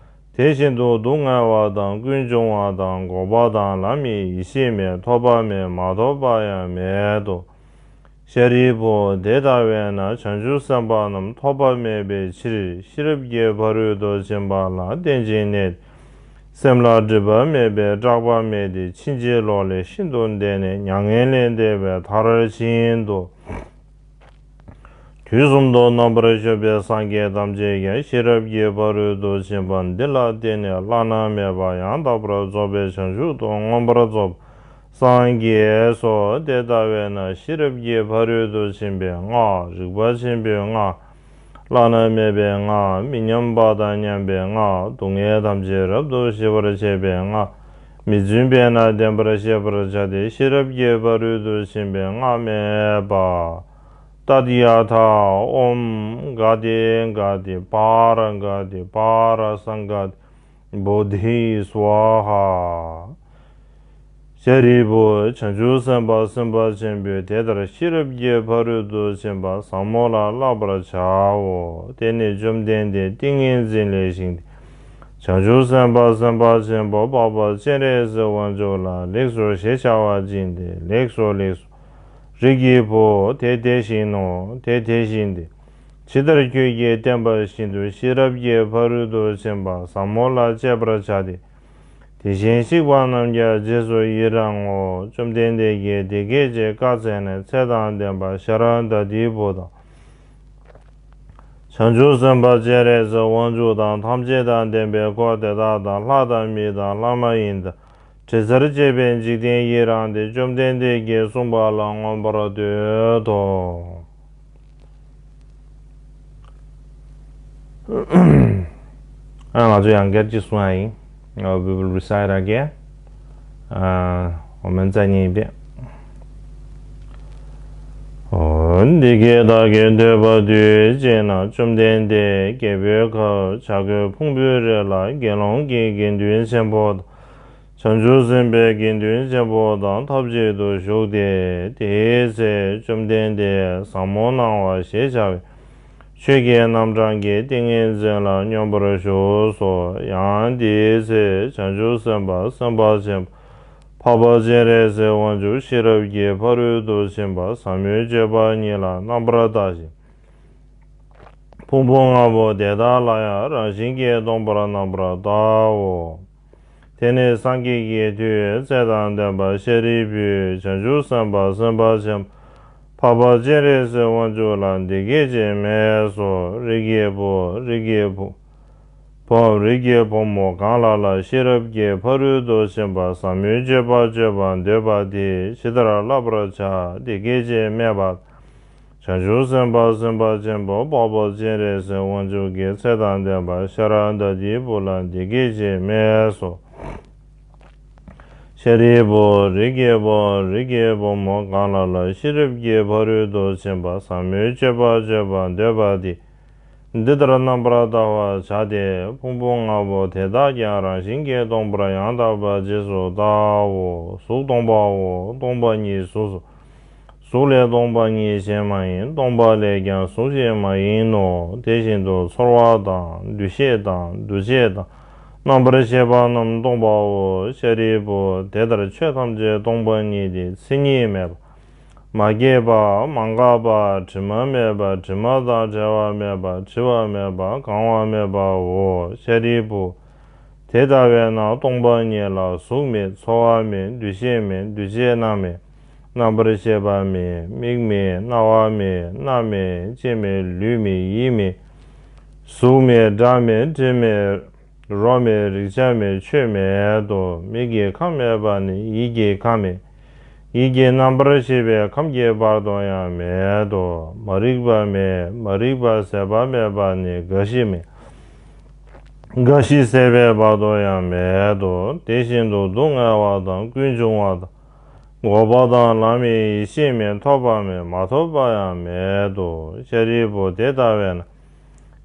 དེ་བཞིན་དུ་སྡུག་བསྔལ་བ་དང་། ཀུན་འབྱུང་བ་དང་། འགོག་པ་དང་། ལམ་ཡི་ཡེ་ཤེས་མེད། ཐོབ་པ་མེད། མ་ཐོབ་པ་ཡང་མེད་དོ། ཤཱ་རིའི་བུ། དེ་ལྟ་བས་ན་བྱང་ཆུབ་སེམས་དཔའ་རྣམས་ཐོབ་པ་མེད་པའི་ཕྱིར། ཤེས་རབ་ཀྱི་ཕ་རོལ་ཏུ་ཕྱིན་པ་ལ་བརྟེན་ཅིང་གནས་ཏེ། སེམས་ལ་སྒྲིབ་པ་མེད་པས་སྐྲག་པ་མེད་དེ། ཕྱིན་ཅི་ལོག་ལས་ཤིན་ཏུ་འདས་ནས། མྱ་ངན་ལས་འདས་པའི་མཐར་ཕྱིན་ཏོ། དུས་གསུམ་དུ་རྣམ་པར་བཞུགས་པའི་སངས་རྒྱས་ཐམས་ཅད་ཀྱང་། ཤེས་རབ་ཀྱི་ཕ་རོལ་ཏུ་ཕྱིན་པ་འདི་ལ་བརྟེན་ནས། བླ་ན་མེད་པ་ཡང་དག་པར་རྫོགས་པའི་བྱང་ཆུབ་ཏུ་མངོན་པར་རྫོགས་པར་ སངས་རྒྱས་སོ། དེ་ལྟ་བས་ན་ཤེས་རབ་ཀྱི་ཕ་རོལ་ཏུ་ཕྱིན་པའི་སྔགས། རིག་པ་ཆེན་པོའི་སྔགས། བླ་ན་མེད་པའི་སྔགས། མི་མཉམ་པ་དང་མཉམ་པའི་སྔགས། སྡུག་བསྔལ་ཐམས་ཅད་རབ་ཏུ་ཞི་བར་བྱེད་པའི་སྔགས། མི་བརྫུན་པས་ན་བདེན་པར་ཤེས་པར་བྱ་སྟེ། ཤེས་རབ་ཀྱི་ཕ་རོལ་ཏུ་ཕྱིན་པའི་སྔགས་སྨྲས་པ། ཏདྱ་ཐཱ། ཨོཾ་ག་ཏེ་ག་ཏེ་པཱ་ར་ག་ཏེ་པཱ་ར་སཾ་ག་ཏེ་བོ་དྷི་སྭཱ་ཧཱ། ཤཱ་རིའི་བུ། བྱང་ཆུབ་སེམས་དཔའ་སེམས་དཔའ་ཆེན་པོས་དེ་ལྟར་ཤེས་རབ་ཀྱི་ཕ་རོལ་ཏུ་ཕྱིན་པ་ཟབ་མོ་ལ་བསླབ་པར་བྱའོ། དེ་ནས་བཅོམ་ལྡན་འདས་ཏིང་ངེ་འཛིན་ལས་བཞེངས་ཏེ། བྱང་ཆུབ་སེམས་དཔའ་སེམས་དཔའ་ཆེན་པོ་འཕགས་པ་སྤྱན་རས་གཟིགས་དབང་ཕྱུག་ལ་ལེགས་སོ་ཞེས་བྱ་བ་བྱིན་ཏེ། ལེགས་སོ་ལེགས་སོ། རིགས་ཀྱི་བུ། དེ་དེ་བཞིན་ནོ། དེ་དེ་བཞིན་ཏེ། ཇི་ལྟར་ཁྱོད་ཀྱིས་བསྟན་པ་བཞིན་དུ་ཤེས་རབ་ཀྱི་ཕ་རོལ་ཏུ་ཕྱིན་པ་ཟབ་མོ་ལ་སྤྱད་པར་བྱ་སྟེ། དེ་བཞིན་གཤེགས་པ་རྣམས་ཀྱང་རྗེས་སུ་ཡི་རང་ངོ་། བཅོམ་ལྡན་འདས་ཀྱིས་དེ་སྐད་ཅེས་བཀའ་སྩལ་ནས། ཚེ་དང་ལྡན་པ་ཤཱ་ར་དྭ་ཏིའི་བུ་དང་། བྱང་ཆུབ་སེམས་དཔའ་སྤྱན་རས་གཟིགས་དབང་ཕྱུག་དང་། ཐམས་ཅད་དང་ལྡན་པའི་འཁོར་དེ་དག་དང་། ལྷ་དང་མི་དང་ལྷ་མ་ཡིན་དང་། དྲི་ཟར་བཅས་པའི་འཇིག་རྟེན་ཡི་རངས་ཏེ། བཅོམ་ལྡན་འདས་ཀྱིས་གསུངས་པ་ལ་མངོན་པར་བསྟོད་དོ། ཨ། ང་ཚོ་ཡང་བསྐྱར་ཅིག་གསུང་ཡ་ཡིན། Uh, we will recite again. Uh, ཨོཾ་མཉྫ་ནི་པ། འདི་སྐད་བདག་གིས་ཐོས་པ་དུས་གཅིག་ན། བཅོམ་ལྡན་འདས་རྒྱལ་པོའི་ཁབ་བྱ་རྒོད་ཕུང་པོའི་རི་ལ་དགེ་སློང་གི་དགེ་འདུན་ཆེན་པོ་དང་། བྱང་ཆུབ་སེམས་དཔའི་དགེ་འདུན་ཆེན་པོ་དང་ཐབས་ཅིག་ཏུ་བཞུགས་ཏེ། དེའི་ཚེ་བཅོམ་ལྡན་འདས་ཟབ་མོ་སྣང་བ་ཞེས་བྱ་བའི་ཆོས་ཀྱི་རྣམ་གྲངས་ཀྱི་ཏིང་ངེ་འཛིན་ལ་སྙོམས་པར་ཞུགས་སོ། ཡང་དེའི་ཚེ་བྱང་ཆུབ་སེམས་དཔའ་སེམས་དཔའ་ཆེན་པོ་འཕགས་པ་སྤྱན་རས་གཟིགས་དབང་ཕྱུག་ཤེས་རབ་ཀྱི་ཕ་རོལ་ཏུ་ཕྱིན་པ་ཟབ་མོའི་སྤྱོད་པ་ཉིད་ལ་རྣམ་པར་བལྟ་ཞིང་། ཕུང་པོ་ལྔ་པོ་དེ་དག་ལ་ཡང་རང་བཞིན་གྱིས་སྟོང་པར་རྣམ་པར་བལྟའོ། དེ་ནས་སངས་རྒྱས་ཀྱི་མཐུས་ཚེ་དང་ལྡན་པ་ཤཱ་རིའི་བུས་བྱང་ཆུབ་སེམས་དཔའ་སེམས་དཔའ་ཆེན་པོ་འཕགས་པ་སྤྱན་རས་གཟིགས་དབང་ཕྱུག་ལ་འདི་སྐད་ཅེས་སྨྲས་སོ། རིགས་ཀྱི་བུ། རིགས་ཀྱི་བུ། བུ། རིགས་ཀྱི་བུ་མོ་གང་ལ་ལ་ཤེས་རབ་ཀྱི་ཕ་རོལ་ཏུ་ཕྱིན་པ་ཟབ་མོའི་སྤྱོད་པ་སྤྱོད་པར་འདོད་པ་དེས་ཇི་ལྟར་བསླབ་པར་བྱ། འདི་སྐད་ཅེས་སྨྲས་པ། བྱང་ཆུབ་སེམས་དཔའ་སེམས་དཔའ་ཆེན་པོ་འཕགས་པ་སྤྱན་རས་གཟིགས་དབང་ཕྱུག་གིས་ཚེ་དང་ལྡན་པ་ཤཱ་ར་དྭ་ཏིའི་བུ་ལ་འདི་སྐད་ཅེས་སྨྲས་སོ། ཤཱ་རིའི་བུ། རིགས་ཀྱི་བུ། རིགས་ཀྱི་བུ་མོ་གང་ལ་ལ་ཤེས་རབ་ཀྱི་ཕ་རོལ་ཏུ་ཕྱིན་པ་ཟབ་མོའི་སྤྱོད་པ་སྤྱོད་པར་འདོད་པ་དེས་འདི་ལྟར་རྣམ་པར་བལྟ་བར་བྱ་སྟེ། ཕུང་པོ་ལྔ་པོ་དེ་དག་ཀྱང་རང་བཞིན་གྱིས་སྟོང་པར་ཡང་དག་པར་རྗེས་སུ་བལྟའོ། གཟུགས་སྟོང་པའོ། སྟོང་པ་ཉིད་གཟུགས་སོ། གཟུགས་ལས་སྟོང་པ་ཉིད་གཞན་མ་ཡིན། སྟོང་པ་ལས་ཀྱང་གཟུགས་གཞན་མ་ཡིན་ནོ། དེ་བཞིན་དུ་ཚོར་བ་དང་། འདུ་ཤེས་དང་། འདུ་བྱེད་དང་། རྣམ་པར་ཤེས་པ་རྣམས་སྟོང་པའོ། ཤཱ་རིའི་བུ། དེ་ལྟར་ཆོས་ཐམས་ཅད་སྟོང་པ་ཉིད་དེ། མཚན་ཉིད་མེད་པ། མ་སྐྱེས་པ། མ་འགགས་པ། དྲི་མ་མེད་པ། དྲི་མ་དང་བྲལ་བ་མེད་པ། བྲི་བ་མེད་པ། གང་བ་མེད་པའོ། ཤཱ་རིའི་བུ། དེ་ལྟ་བས་ན་སྟོང་པ་ཉིད་ལ་གཟུགས་མེད། ཚོར་བ་མེད། འདུ་ཤེས་མེད། འདུ་བྱེད་རྣམས་མེད། རྣམ་པར་ཤེས་པ་མེད། མིག་མེད། རྣ་བ་མེད། སྣ་མེད། ལྕེ་མེད། ལུས་མེད། ཡིད་མེད། གཟུགས་མེད། སྒྲ་མེད། དྲི་མེད། རོ་མེད། རེག་བྱ་མེད། ཆོས་མེད་དོ། མིག་གི་ཁམས་མེད་པ་ནི་ཡིད་ཀྱི་ཁམས་མེད། ཡིད་ཀྱི་རྣམ་པར་ཤེས་པའི་ཁམས་ཀྱི་བར་དུ་ཡང་མེད་དོ། མ་རིག་པ་མེད། མ་རིག་པ་ཟད་པ་མེད་པ་ནི་རྒ་ཤི་མེད། རྒ་ཤི་ཟད་པའི་བར་དུ་ཡང་མེད་དོ། དེ་བཞིན་དུ་སྡུག་བསྔལ་བ་དང་། ཀུན་འབྱུང་བ་དང་། འགོག་པ་དང་། ལམ་མེད། ཡེ་ཤེས་མེད། ཐོབ་པ་མེད། མ་ཐོབ་པ་ཡང་མེད་དོ། ཤཱ་རིའི་བུ། དེ་ལྟ་བས་ན།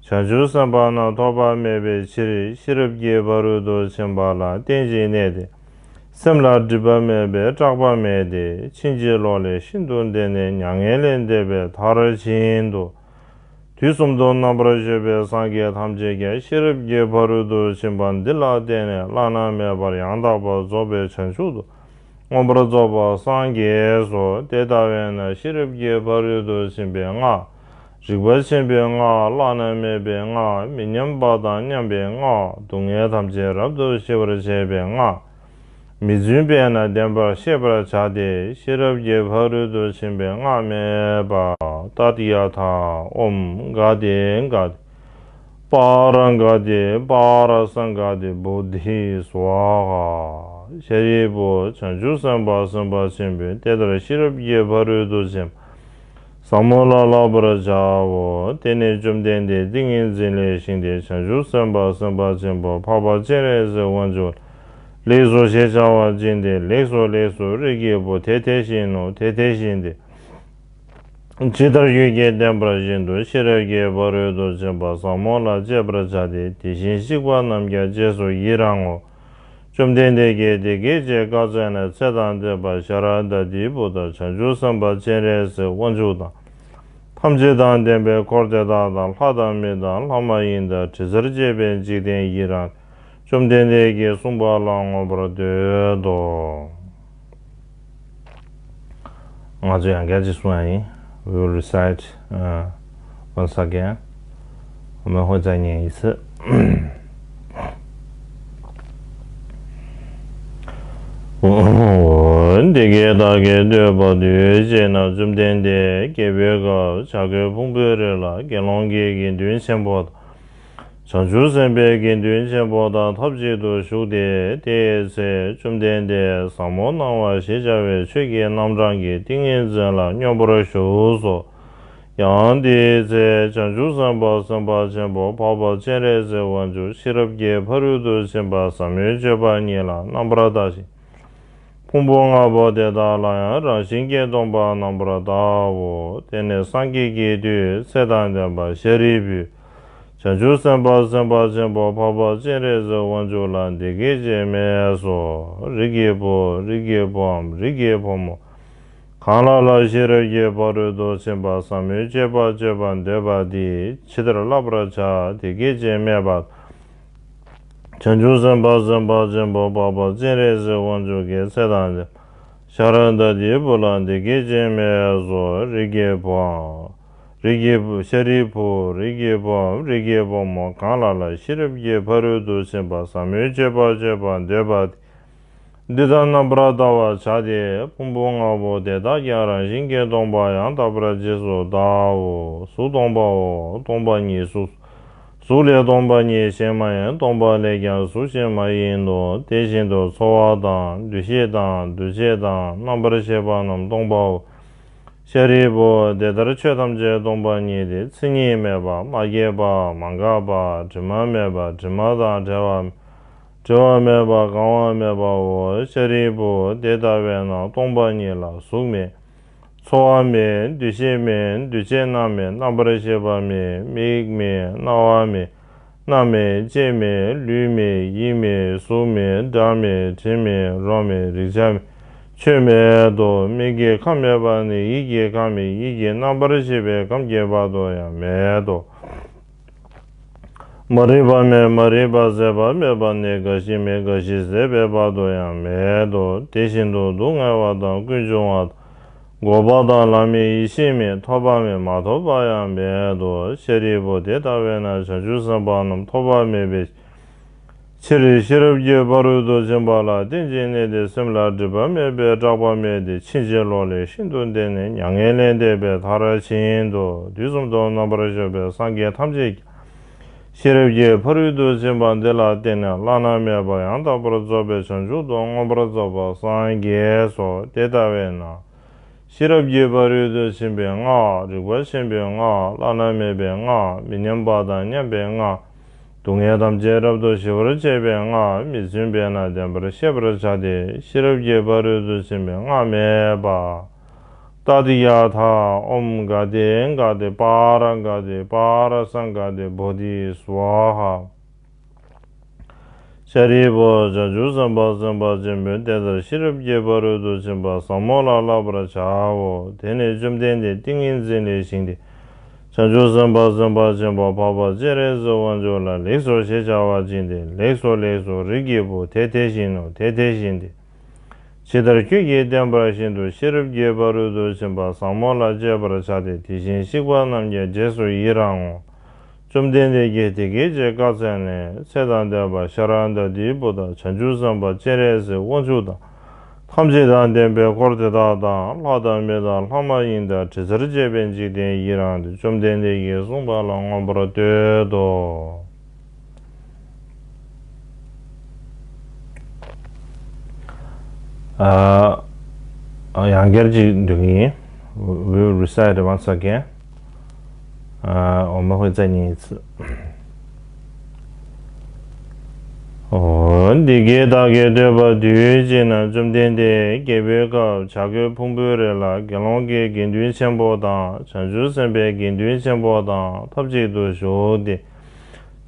བྱང་ཆུབ་སེམས་དཔའ་རྣམས་ཐོབ་པ་མེད་པའི་ཕྱིར། ཤེས་རབ་ཀྱི་ཕ་རོལ་ཏུ་ཕྱིན་པ་ལ་རྟེན་ཅིང་གནས་ཏེ། སེམས་ལ་སྒྲིབ་པ་མེད་པས་སྐྲག་པ་མེད་དེ། ཕྱིན་ཅི་ལོག་ལས་ཤིན་ཏུ་འདས་ནས། མྱ་ངན་ལས་འདས་པའི་མཐར་ཕྱིན་ཏོ། དུས་གསུམ་དུ་རྣམ་པར་སྤྱོད་པའི་སངས་རྒྱས་ཐམས་ཅད་ཀྱང་ཤེས་རབ་ཀྱི་ཕ་རོལ་ཏུ་ཕྱིན་པ་འདི་ལ་བརྟེན་ནས་བླ་ན་མེད་པར་ཡང་དག་པར་རྫོགས་པའི་བྱང་ཆུབ་ཏུ་མངོན་པར་རྫོགས་པར་སངས་རྒྱས་སོ། དེ་ལྟ་བས་ན་ཤེས་རབ་ཀྱི་ཕ་རོལ་ཏུ་ཕྱིན་པའི་སྔགས། རིག་པ་ཆེན་པོའི་སྔགས། བླ་ན་མེད་པའི་སྔགས། མི་མཉམ་པ་དང་མཉམ་པའི་སྔགས། སྡུག་བསྔལ་ཐམས་ཅད་རབ་ཏུ་ཞི་བར་བྱེད་པའི་སྔགས། མི་བརྫུན་པས་ན་བདེན་པར་ཤེས་པར་བྱ་སྟེ། ཤེས་རབ་ཀྱི་ཕ་རོལ་ཏུ་ཕྱིན་པའི་སྔགས་སྨྲས་པ། ཏདྱ་ཐཱ། ཨོཾ་ག་ཏེ་ག་ཏེ། པཱ་ར་ག་ཏེ་པཱ་ར་སཾ་ག་ཏེ་བོ་དྷི་སྭཱ་ཧཱ། ཤཱ་རིའི་བུ། བྱང་ཆུབ་སེམས་དཔའ་སེམས་དཔའ་ཆེན་པོས་དེ་ལྟར་ཤེས་རབ་ཀྱི་ཕ་རོལ་ཏུ་ཕྱིན་པ་ཟབ་མོ་ལ་བསླབ་པར་བྱའོ། དེ་ནས་བཅོམ་ལྡན་འདས་ཏིང་ངེ་འཛིན་ལས་བཞེངས་ཏེ་བྱང་ཆུབ་སེམས་དཔའ་སེམས་དཔའ་ཆེན་པོ་འཕགས་པ་སྤྱན་རས་གཟིགས་དབང་ཕྱུག་ལ། ལེགས་སོ་ཞེས་བྱ་བ་ཅི་སྟེ། ལེགས་སོ་ལེགས་སོ་རིགས་ཀྱི་བུ། དེ་དེ་བཞིན་ནོ། དེ་དེ་བཞིན་ཏེ། ཇི་ལྟར་ཁྱོད་ཀྱིས་བསྟན་པ་བཞིན་དུ་ཤེས་རབ་ཀྱི་ཕ་རོལ་ཏུ་ཕྱིན་པ་ཟབ་མོ་ལ་སྤྱད་པར་བྱ་སྟེ། དེ་བཞིན་གཤེགས་པ་རྣམས་ཀྱང་རྗེས་སུ་ཡི་རང་ངོ་། བཅོམ་ལྡན་འདས་ཀྱིས་དེ་སྐད་ཅེས་བཀའ་སྩལ་ནས། ཚེ་དང་ལྡན་པ་ཤཱ་ར་དྭ་ཏིའི་བུ་དང་། བྱང་ཆུབ་སེམས་དཔའ་སྤྱན་རས་གཟིགས་དབང་ཕྱུག་དང་། ཐམས་ཅད་དང་ལྡན་པའི་འཁོར་དེ་དག་དང་། ལྷ་དང་མི་དང་ལྷ་མ་ཡིན་དང་། དྲི་ཟར་བཅས་པའི་འཇིག་རྟེན་ཡི་རངས་ཏེ། བཅོམ་ལྡན་འདས་ཀྱིས་གསུངས་པ་ལ་མངོན་པར་བསྟོད་དོ། ང་ཚོས་ཡང་བསྐྱར་ཅིག་གསུང་ཡ་ཡིན། We will recite, uh, once again. 我们会再念一次。འདི་སྐད་བདག་གིས་ཐོས་པ་དུས་གཅིག་ན། བཅོམ་ལྡན་འདས་རྒྱལ་པོའི་ཁབ་བྱ་རྒོད་ཕུང་པོའི་རི་ལ་དགེ་སློང་གི་དགེ་འདུན་ཆེན་པོ་དང་། བྱང་ཆུབ་སེམས་དཔའི་དགེ་འདུན་ཆེན་པོ་དང་ཐབས་ཅིག་ཏུ་བཞུགས་ཏེ། དེའི་ཚེ་བཅོམ་ལྡན་འདས་ཟབ་མོ་སྣང་བ་ཞེས་བྱ་བའི་ཆོས་ཀྱི་རྣམ་གྲངས་ཀྱི་ཏིང་ངེ་འཛིན་ལ་སྙོམས་པར་ཞུགས་སོ། ཡང་དེའི་ཚེ་བྱང་ཆུབ་སེམས་དཔའ་སེམས་དཔའ་ཆེན་པོ་འཕགས་པ་སྤྱན་རས་གཟིགས་དབང་ཕྱུག་ཤེས་རབ་ཀྱི་ཕ་རོལ་ཏུ་ཕྱིན་པ་ཟབ་མོའི་སྤྱོད་པ་ཉིད་ལ་རྣམ་པར་ལྟ་ཞིང་། ཕུང་པོ་ལྔ་པོ་དེ་དག་ལ་ཡང་རང་བཞིན་གྱིས་སྟོང་པར་རྣམ་པར་བལྟའོ། དེ་ནས་སངས་རྒྱས་ཀྱི་མཐུས་ཚེ་དང་ལྡན་པ་ཤཱ་རིའི་བུས། བྱང་ཆུབ་སེམས་དཔའ་སེམས་དཔའ་ཆེན་པོ་འཕགས་པ་སྤྱན་རས་གཟིགས་དབང་ཕྱུག་ལ་འདི་སྐད་ཅེས་སྨྲས་སོ། རིགས་ཀྱི་བུ། རིགས་ཀྱི་བུའམ་རིགས་ཀྱི་བུ་མོ། གང་ལ་ལ་ཤེས་རབ་ཀྱི་ཕ་རོལ་ཏུ་ཕྱིན་པ་ཟབ་མོའི་སྤྱོད་པ་སྤྱད་པར་འདོད་པ་འདིས་ཇི་ལྟར་བསླབ་པར་བྱ། དེ་སྐད་ཅེས་སྨྲས་པ། བྱང་ཆུབ་སེམས་དཔའ་སེམས་དཔའ་ཆེན་པོ་འཕགས་པ་སྤྱན་རས་གཟིགས་དབང་ཕྱུག་གིས་ཚེ་དང་ལྡན་ཤཱ་ར་དྭ་ཏིའི་བུ་ལ་འདི་སྐད་ཅེས་སྨྲས་སོ། རིགས་ཀྱི་བུའམ་རིགས་ཀྱི་བུ། ཤཱ་རིའི་བུ། རིགས་ཀྱི་བུའམ་རིགས་ཀྱི་བུ་མོ། གང་ལ་ལ་ཤེས་རབ་ཀྱི་ཕ་རོལ་ཏུ་ཕྱིན་པ་ཟབ་མོའི་སྤྱོད་པ་སྤྱད་པར་འདོད་པ་འདི་དག་རྣམ་པར་བལྟ་བར་བྱ་སྟེ། ཕུང་པོ་ལྔ་པོ་དེ་དག་ཀྱང་རང་བཞིན་གྱིས་སྟོང་པར་ཡང་དག་པར་རྗེས་སུ་བལྟའོ། གཟུགས་སྟོང་པའོ། སྟོང་པ་ཉིད་གཟུགས། གཟུགས་ལས་སྟོང་པ་ཉིད་གཞན་མ་ཡིན། སྟོང་པ་ལས་ཀྱང་གཟུགས་གཞན་མ་ཡིན་ནོ། དེ་བཞིན་དུ་ཚོར་བ་དང་། འདུ་ཤེས་དང་། འདུ་བྱེད་དང་། རྣམ་པར་ཤེས་པ་རྣམས་སྟོང་པའོ། ཤཱ་རིའི་བུ། དེ་ལྟར་ཆོས་ཐམས་ཅད་སྟོང་པ་ཉིད་དེ། མཚན་ཉིད་མེད་པ། མ་སྐྱེས་པ། མ་འགགས་པ། དྲི་མ་མེད་པ། དྲི་མ་དང་བྲལ་བ། བྲི་བ་མེད་པ། གང་བ་མེད་པའོ། ཤཱ་རིའི་བུ། དེ་ལྟ་བས་ན་སྟོང་པ་ཉིད་ལ་གཟུགས་མེད། ཚོར་བ་མེད། འདུ་ཤེས་མེད། འདུ་བྱེད་རྣམས་མེད། རྣམ་པར་ཤེས་པ་མེད། མིག་མེད། རྣ་བ་མེད། སྣ་མེད། ལྕེ་མེད། ལུས་མེད། ཡིད་མེད། གཟུགས་མེད། སྒྲ་མེད། དྲི་མེད། རོ་མེད། རེག་བྱ་མེད། ཆོས་མེད་དོ། མིག་གི་ཁམས་མེད་པ་ནི་ཡིད་ཀྱི་ཁམས་མེད། ཡིད་ཀྱི་རྣམ་པར་ཤེས་པའི་ཁམས་ཀྱི་བར་དུ་ཡང་མེད་དོ། མ་རིག་པ་མེད། མ་རིག་པ་ཟད་པ་མེད་པ་ནི་རྒ་ཤི་མེད། རྒ་ཤི་ཟད་པའི་བར་དུ་ཡང་མེད་དོ། དེ་བཞིན་དུ་སྡུག་བསྔལ་བ་དང་། ཀུན་འབྱུང་བ་དང་། འགོག་པ་དང་། ལམ་མེད། ཡེ་ཤེས་མེད། ཐོབ་པ་མེད། མ་ཐོབ་པ་ཡང་མེད་དོ། ཤཱ་རིའི་བུ། དེ་ལྟ་བས་ན་བྱང་ཆུབ་སེམས་དཔའ་རྣམས་ཐོབ་པ་མེད་པའི་ཕྱིར། ཤེས་རབ་ཀྱི་ཕ་རོལ་ཏུ་ཕྱིན་པ་ལ་རྟེན་ཅིང་གནས་ཏེ། སེམས་ལ་སྒྲིབ་པ་མེད་པའི་སྐྲག་པ་མེད་དེ། ཕྱིན་ཅི་ལོག་ལས་ཤིན་ཏུ་འདས་ནས། མྱ་ངན་ལས་འདས་པའི་མཐར་ཕྱིན་ཏོ། དུས་གསུམ་དུ་རྣམ་པར་སྤྱོད་པའི་སངས་རྒྱས་ཐམས་ཅད་ཀྱང་། ཤེས་རབ་ཀྱི་ཕ་རོལ་ཏུ་ཕྱིན་པ་འདི་ལ་བརྟེན་ནས་བླ་ན་མེད་པ་ཡང་དག་པར་རྫོགས་པའི་བྱང་ཆུབ་ཏུ་མངོན་པར་རྫོགས་པར་སངས་རྒྱས་སོ། དེ་ལྟ་བས་ན། ཤེས་རབ་ཀྱི་ཕ་རོལ་ཏུ་ཕྱིན་པའི་སྔགས། རིག་པ་ཆེན་པོའི་སྔགས། བླ་ན་མེད་པའི་སྔགས། མི་མཉམ་པ་དང་མཉམ་པའི་སྔགས། སྡུག་བསྔལ་ཐམས་ཅད་རབ་ཏུ་ཞི་བར་བྱེད་པའི་སྔགས། མི་བརྫུན་པས་ན་བདེན་པར་ཤེས་པར་བྱ་སྟེ། ཤེས་རབ་ཀྱི་ཕ་རོལ་ཏུ་ཕྱིན་པའི་སྔགས་སྨྲས་པ། ཏདྱ་ཐཱ། ཨོཾ་ག་ཏེ་ག་ཏེ་པཱ་ར་ག་ཏེ་པཱ་ར་སཾ་ག་ཏེ་བོ་དྷི་སྭཱ་ཧཱ། ཤཱ་རིའི་བུ། བྱང་ཆུབ་སེམས་དཔའ་སེམས་དཔའ་ཆེན་པོས་དེ་ལྟར་ཤེས་རབ་ཀྱི་ཕ་རོལ་ཏུ་ཕྱིན་པ་ཟབ་མོ་ལ་བསླབ་པར་བྱའོ། དེ་ནས་བཅོམ་ལྡན་འདས་ཏིང་ངེ་འཛིན་ལས་བཞེངས་ཏེ། བྱང་ཆུབ་སེམས་དཔའ་སེམས་དཔའ་ཆེན་པོ་འཕགས་པ་སྤྱན་རས་གཟིགས་དབང་ཕྱུག་ལ་ལེགས་སོ་ཞེས་བྱ་བ་ཅི་སྟེ། ལེགས་སོ་ལེགས་སོ་རིགས་ཀྱི་བུ། དེ་དེ་བཞིན་ནོ། དེ་དེ་བཞིན་ཏེ། ཇི་ལྟར་ཁྱོད་ཀྱིས་བསྟན་པ་བཞིན་དུ་ཤེས་རབ་ཀྱི་ཕ་རོལ་ཏུ་ཕྱིན་པ་ཟབ་མོ་ལ་སྤྱད་པར་བྱ་སྟེ། དེ་བཞིན་གཤེགས་པ་རྣམས་ཀྱང་རྗེས་སུ་ཡི་རང་ངོ་། བཅོམ་ལྡན་འདས་ཀྱིས་དེ་སྐད་ཅེས་བཀའ་སྩལ་ནས། ཚེ་དང་ལྡན་པ་ཤཱ་ར་དྭ་ཏིའི་བུ་དང་། བྱང་ཆུབ་སེམས་དཔའ་སྤྱན་རས་གཟིགས་དབང་ཕྱུག་དང་། ཐམས་ཅད་དང་ལྡན་པའི་འཁོར་དེ་དག་དང་། ལྷ་དང་མི་དང་ལྷ་མ་ཡིན་དང་། དྲི་ཟར་བཅས་པའི་འཇིག་རྟེན་ཡི་རངས་ཏེ། བཅོམ་ལྡན་འདས་ཀྱིས་གསུངས་པ་ལ་མངོན་པར་བསྟོད་དོ། ཨ། ཡང་བསྐྱར་ཅིག་འདོན་གྱི་ཡིན། We will recite once again. ཨ། འོ་མ་ཧོ་ཙ་ཉི་ཚེ། འོ། འདི་སྐད་བདག་གིས་ཐོས་པ་དུས་གཅིག་ན། བཅོམ་ལྡན་འདས་རྒྱལ་པོའི་ཁབ་བྱ་རྒོད་ཕུང་པོའི་རི་ལ་དགེ་སློང་གི་དགེ་འདུན་ཆེན་པོ་དང་། བྱང་ཆུབ་སེམས་དཔའི་དགེ་འདུན་ཆེན་པོ་དང་ཐབས་ཅིག་ཏུ་བཞུགས་ཏེ།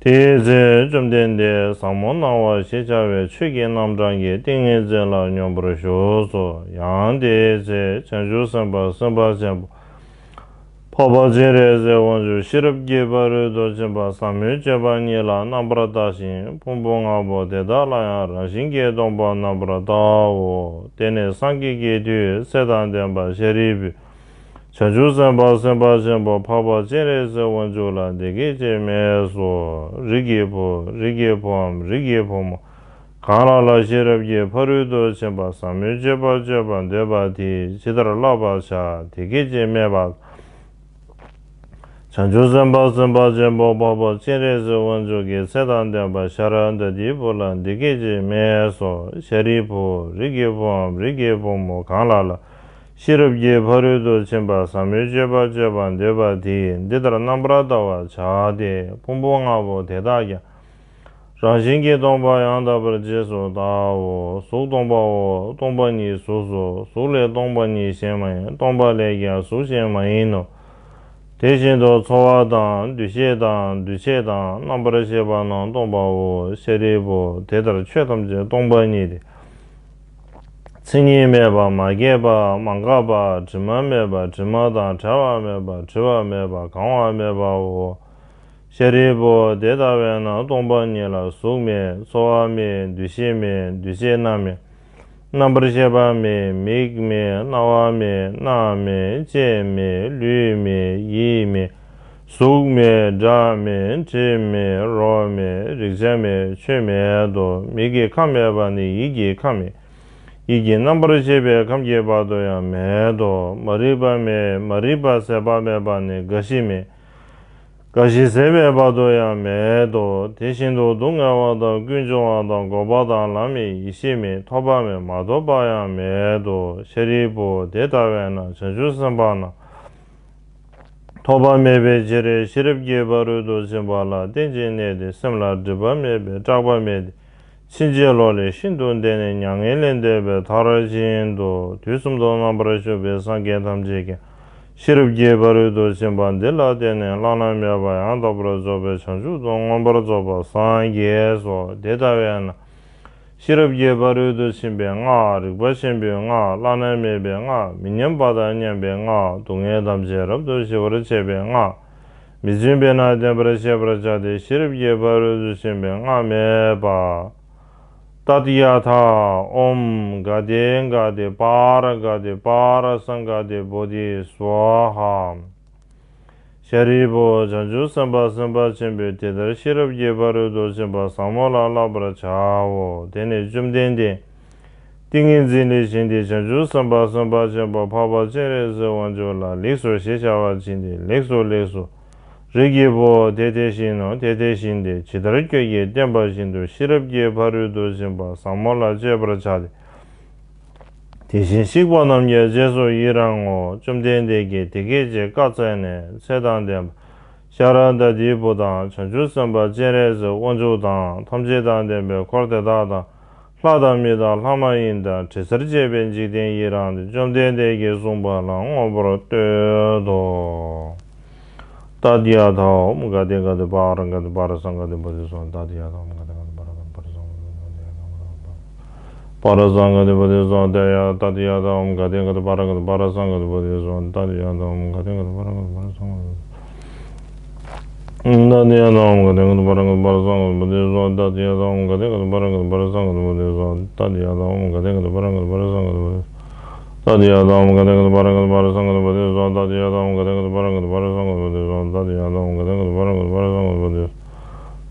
དེའི་ཚེ་བཅོམ་ལྡན་འདས་ཟབ་མོ་སྣང་བ་ཞེས་བྱ་བའི་ཆོས་ཀྱི་རྣམ་གྲངས་ཀྱི་ཏིང་ངེ་འཛིན་ལ་སྙོམས་པར་ཞུགས་སོ། ཡང་དེའི་ཚེ་བྱང་ཆུབ་སེམས་དཔའ་སེམས་དཔའ་ཆེན་པོ་འཕགས་པ་སྤྱན་རས་གཟིགས་དབང་ཕྱུག་ཤེས་རབ་ཀྱི་ཕ་རོལ་ཏུ་ཕྱིན་པ་ཟབ་མོའི་སྤྱོད་པ་ཉིད་ལ་རྣམ་པར་བལྟ་ཞིང་། ཕུང་པོ་ལྔ་པོ་དེ་དག་ལ་ཡང་རང་བཞིན་གྱིས་སྟོང་པར་རྣམ་པར་བལྟའོ། དེ་ནས་སངས་རྒྱས་ཀྱི་མཐུས་ཚེ་དང་ལྡན་པ་ཤཱ་རིའི་བུས། བྱང་ཆུབ་སེམས་དཔའ་སེམས་དཔའ་ཆེན་པོ་འཕགས་པ་སྤྱན་རས་གཟིགས་དབང་ཕྱུག་ལ་འདི་སྐད་ཅེས་སྨྲས་སོ། རིགས་ཀྱི་བུ། རིགས་ཀྱི་བུའམ་རིགས་ཀྱི་བུ་མོ་གང་ལ་ལ་ཤེས་རབ་ཀྱི་ཕ་རོལ་ཏུ་ཕྱིན་པ་ཟབ་མོའི་སྤྱོད་པ་སྤྱོད་པར་འདོད་པ་དེས་ཇི་ལྟར་བསླབ་པར་བྱ། དེ་སྐད་ཅེས་སྨྲས་པ། བྱང་ཆུབ་སེམས་དཔའ་སེམས་དཔའ་ཆེན་པོ་འཕགས་པ་སྤྱན་རས་གཟིགས་དབང་ཕྱུག་གིས་ཚེ་དང་ལྡན་པ་ཤཱ་ར་དྭ་ཏིའི་བུ་ལ་འདི་སྐད་ཅེས་སྨྲས་སོ། ཤཱ་རིའི་བུ། རིགས་ཀྱི་བུའམ་རིགས་ཀྱི་བུ་མོ་གང་ལ་ལ་ཤེས་རབ་ཀྱི་ཕ་རོལ་ཏུ་ཕྱིན་པ་ཟབ་མོའི་སྤྱོད་པ་སྤྱོད་པར་འདོད་པ་དེས་འདི་ལྟར་རྣམ་པར་བལྟ་བར་བྱ་སྟེ། ཕུང་པོ་ལྔ་པོ་དེ་དག་ཀྱང་རང་བཞིན་གྱིས་སྟོང་པར་ཡང་དག་པར་རྗེས་སུ་བལྟའོ། གཟུགས་སྟོང་པའོ། སྟོང་པ་ཉིད་གཟུགས་སོ། གཟུགས་ལས་སྟོང་པ་ཉིད་གཞན་མ་ཡིན། སྟོང་པ་ལས་ཀྱང་གཟུགས་གཞན་མ་ཡིན་ནོ། དེ་བཞིན་དུ་ཚོར་བ་དང་། འདུ་ཤེས་དང་། འདུ་བྱེད་དང་། རྣམ་པར་ཤེས་པ་རྣམས་སྟོང་པའོ། ཤཱ་རིའི་བུ། དེ་ལྟར་ཆོས་ཐམས་ཅད་སྟོང་པ་ཉིད་དེ། མཚན་ཉིད་མེད་པ། མ་སྐྱེས་པ། མ་འགགས་པ། དྲི་མ་མེད་པ། དྲི་མ་དང་བྲལ་བ་མེད་པ། བྲི་བ་མེད་པ། གང་བ་མེད་པའོ། ཤཱ་རིའི་བུ། དེ་ལྟ་བས་ན་སྟོང་པ་ཉིད་ལ་གཟུགས་མེད། ཚོར་བ་མེད། འདུ་ཤེས་མེད། འདུ་བྱེད་རྣམས་མེད། རྣམ་པར་ཤེས་པ་མེད། མིག་མེད། རྣ་བ་མེད། སྣ་མེད། ལྕེ་མེད། ལུས་མེད། ཡིད་མེད། གཟུགས་མེད། སྒྲ་མེད། དྲི་མེད། རོ་མེད། རེག་བྱ་མེད། ཆོས་མེད་དོ། མིག་གི་ཁམས་མེད་པ་ནི་ཡིད་ཀྱི་ཁམས་མེད། ཡིད་ཀྱི་རྣམ་པར་ཤེས་པའི་ཁམས་ཀྱི་བར་དུ་ཡང་མེད་དོ། མ་རིག་པ་མེད། མ་རིག་པ་ཟད་པ་མེད་པ་ནི་རྒ་ཤི་མེད། རྒ་ཤི་ཟད་པའི་བར་དུ་ཡང་མེད་དོ། དེ་བཞིན་དུ་སྡུག་བསྔལ་བ་དང་། ཀུན་འབྱུང་བ་དང་། འགོག་པ་དང་། ལམ་མེད། ཡེ་ཤེས་མེད། ཐོབ་པ་མེད། མ་ཐོབ་པ་ཡང་མེད་དོ། ཤཱ་རིའི་བུ། དེ་ལྟ་བས་ན་བྱང་ཆུབ་སེམས་དཔའ་རྣམས་ཐོབ་པ་མེད་པའི་ཕྱིར། ཤེས་རབ་ཀྱི་ཕ་རོལ་ཏུ་ཕྱིན་པ་ལ་རྟེན་ཅིང་གནས་ཏེ། སེམས་ལ་སྒྲིབ་པ་མེད་པས་སྐྲག་པ་མེད་དེ། ཕྱིན་ཅི་ལོག་ལས་ཤིན་ཏུ་འདས་ནས་མྱ་ངན་ལས་འདས་པའི་མཐར་ཕྱིན་ཏོ། དུས་གསུམ་དུ་རྣམ་པར་བཞུགས་པའི་སངས་རྒྱས་ཐམས་ཅད་ཀྱང་ཤེས་རབ་ཀྱི་ཕ་རོལ་ཏུ་ཕྱིན་པ་འདི་ལ་བརྟེན་ནས་བླ་ན་མེད་པ་ཡང་དག་པར་རྫོགས་པའི་བྱང་ཆུབ་ཏུ་མངོན་པར་རྫོགས་པར་སངས་རྒྱས་སོ། དེ་ལྟ་བས་ན་ཤེས་རབ་ཀྱི་ཕ་རོལ་ཏུ་ཕྱིན་པའི་སྔགས། རིག་པ་ཆེན་པོའི་སྔགས། བླ་ན་མེད་པའི་སྔགས། མི་མཉམ་པ་དང་མཉམ་པའི་སྔགས། སྡུག་བསྔལ་ཐམས་ཅད་རབ་ཏུ་ཞི་བར་བྱེད་པའི་སྔགས། མི་བརྫུན་པས་ན་བདེན་པར་ཤེས་པར་བྱ་སྟེ། ཤེས་རབ་ཀྱི་ཕ་རོལ་ཏུ་ཕྱིན་པའི་སྔགས་སྨྲས་པ། ཏདྱ་ཐཱ། ཨོཾ་ག་ཏེ་ག་ཏེ་པཱ་ར་ག་ཏེ་པཱ་ར་སཾ་ག་ཏེ་བོ་དྷི་སྭཱ་ཧཱ། ཤཱ་རིའི་བུ། བྱང་ཆུབ་སེམས་དཔའ་སེམས་དཔའ་ཆེན་པོས་དེ་ལྟར་ཤེས་རབ་ཀྱི་ཕ་རོལ་ཏུ་ཕྱིན་པ་ཟབ་མོ་ལ་བསླབ་པར་བྱའོ། དེ་ནས་བཅོམ་ལྡན་འདས་ཏིང་ངེ་འཛིན་ལས་བཞེངས་ཏེ་བྱང་ཆུབ་སེམས་དཔའ་སེམས་དཔའ་ཆེན་པོ་འཕགས་པ་སྤྱན་རས་གཟིགས་དབང་ཕྱུག་ལ་ལེགས་སོ་ཞེས་བྱ་བ་བྱིན་ཏེ། ལེགས་སོ་ལེགས་སོ། རིགས་ཀྱི་བུ། དེ་དེ་བཞིན་ནོ། དེ་དེ་བཞིན་ཏེ། ཇི་ལྟར་ཁྱོད་ཀྱིས་བསྟན་པ་བཞིན་དུ་ཤེས་རབ་ཀྱི་ཕ་རོལ་ཏུ་ཕྱིན་པ་ཟབ་མོ་ལ་སྤྱད་པར་བྱ་སྟེ། དེ་བཞིན་གཤེགས་པ་རྣམས་ཀྱང་རྗེས་སུ་ཡི་རང་ངོ་། བཅོམ་ལྡན་འདས་ཀྱིས་དེ་སྐད་ཅེས་བཀའ་སྩལ་ནས། ཚེ་དང་ལྡན་པ་ཤཱ་ར་དྭ་ཏིའི་བུ་དང་། བྱང་ཆུབ་སེམས་དཔའ་སྤྱན་རས་གཟིགས་དབང་ཕྱུག་དང་། ཐམས་ཅད་དང་ལྡན་པའི་འཁོར་དེ་དག་དང་། ལྷ་དང་མི་དང་ལྷ་མ་ཡིན་དང་། དྲི་ཟར་བཅས་པའི་འཇིག་རྟེན་ཡི་རངས་ཏེ། བཅོམ་ལྡན་འདས་ཀྱིས་གསུངས་པ་ལ་མངོན་པར་བསྟོད་དོ། ཏདྱ་ཐཱ། ཨོཾ་ག་ཏེ་ག་ཏེ་པཱ་ར་ག་ཏེ་པཱ་ར་སཾ་ག་ཏེ་བོ་དྷི་སྭཱ་ཧཱ། ཏདྱ་ཐཱ། ཨོཾ་ག་ཏེ་ག་ཏེ་པཱ་ར་ག་ཏེ་པཱ་ར་སཾ་ག་ཏེ་བོ་དྷི་སྭཱ་ཧཱ། པཱ་ར་སཾ་ག་ཏེ་བོ་དྷི་སྭཱ་ཧཱ། ཏདྱ་ཐཱ། ཨོཾ་ག་ཏེ་ག་ཏེ་པཱ་ར་ག་ཏེ་པཱ་ར་སཾ་ག་ཏེ་བོ་དྷི་སྭཱ་ཧཱ། ཏདྱ་ཐཱ། ཨོཾ་ག་ཏེ་ག་ཏེ་པཱ་ར་ག་ཏེ་པཱ་ར་སཾ་ག་ཏེ་བོ་དྷི་སྭཱ་ཧཱ། ཏདྱ་ཐཱ། ཨོཾ་ག་ཏེ་ག་ཏེ་པཱ་ར་ག་ཏེ་པཱ་ར་སཾ་ག་ཏེ་བོ་དྷི་སྭཱ་ཧཱ། ཏདྱ་ཐཱ། ཨོཾ་ག་ཏེ་ག་ཏེ་པཱ་ར་ག་ཏེ་པཱ་ར་སཾ་ག་ཏེ་བོ་དྷི་སྭཱ་ཧཱ། ཏདྱ་ཐཱ། ཨོཾ་ག་ཏེ་ག་ཏེ་པཱ་ར་ག་ཏེ་པཱ་ར་སཾ་ག་ཏེ་བོ་དྷི་སྭཱ་ཧཱ། ཏདྱ་ཐཱ། ཨོཾ་ག་ཏེ་ག་ཏེ་པཱ་ར་ག་ཏེ་པཱ་ར་སཾ་ག་ཏེ་བོ་དྷི་སྭཱ་ཧཱ། ཏདྱ་ཐཱ། ཨོཾ་ག་ཏེ་ག་ཏེ་པཱ་ར་ག་ཏེ་པཱ་ར་སཾ་ག་ཏེ་བོ་དྷི་སྭཱ་ཧཱ། ཏདྱ་ཐཱ། ཨོཾ་ག་ཏེ་ག་ཏེ་པཱ་ར་ག་ཏེ་པཱ་ར་སཾ་ག་ཏེ་བོ་དྷི་སྭཱ་ཧཱ།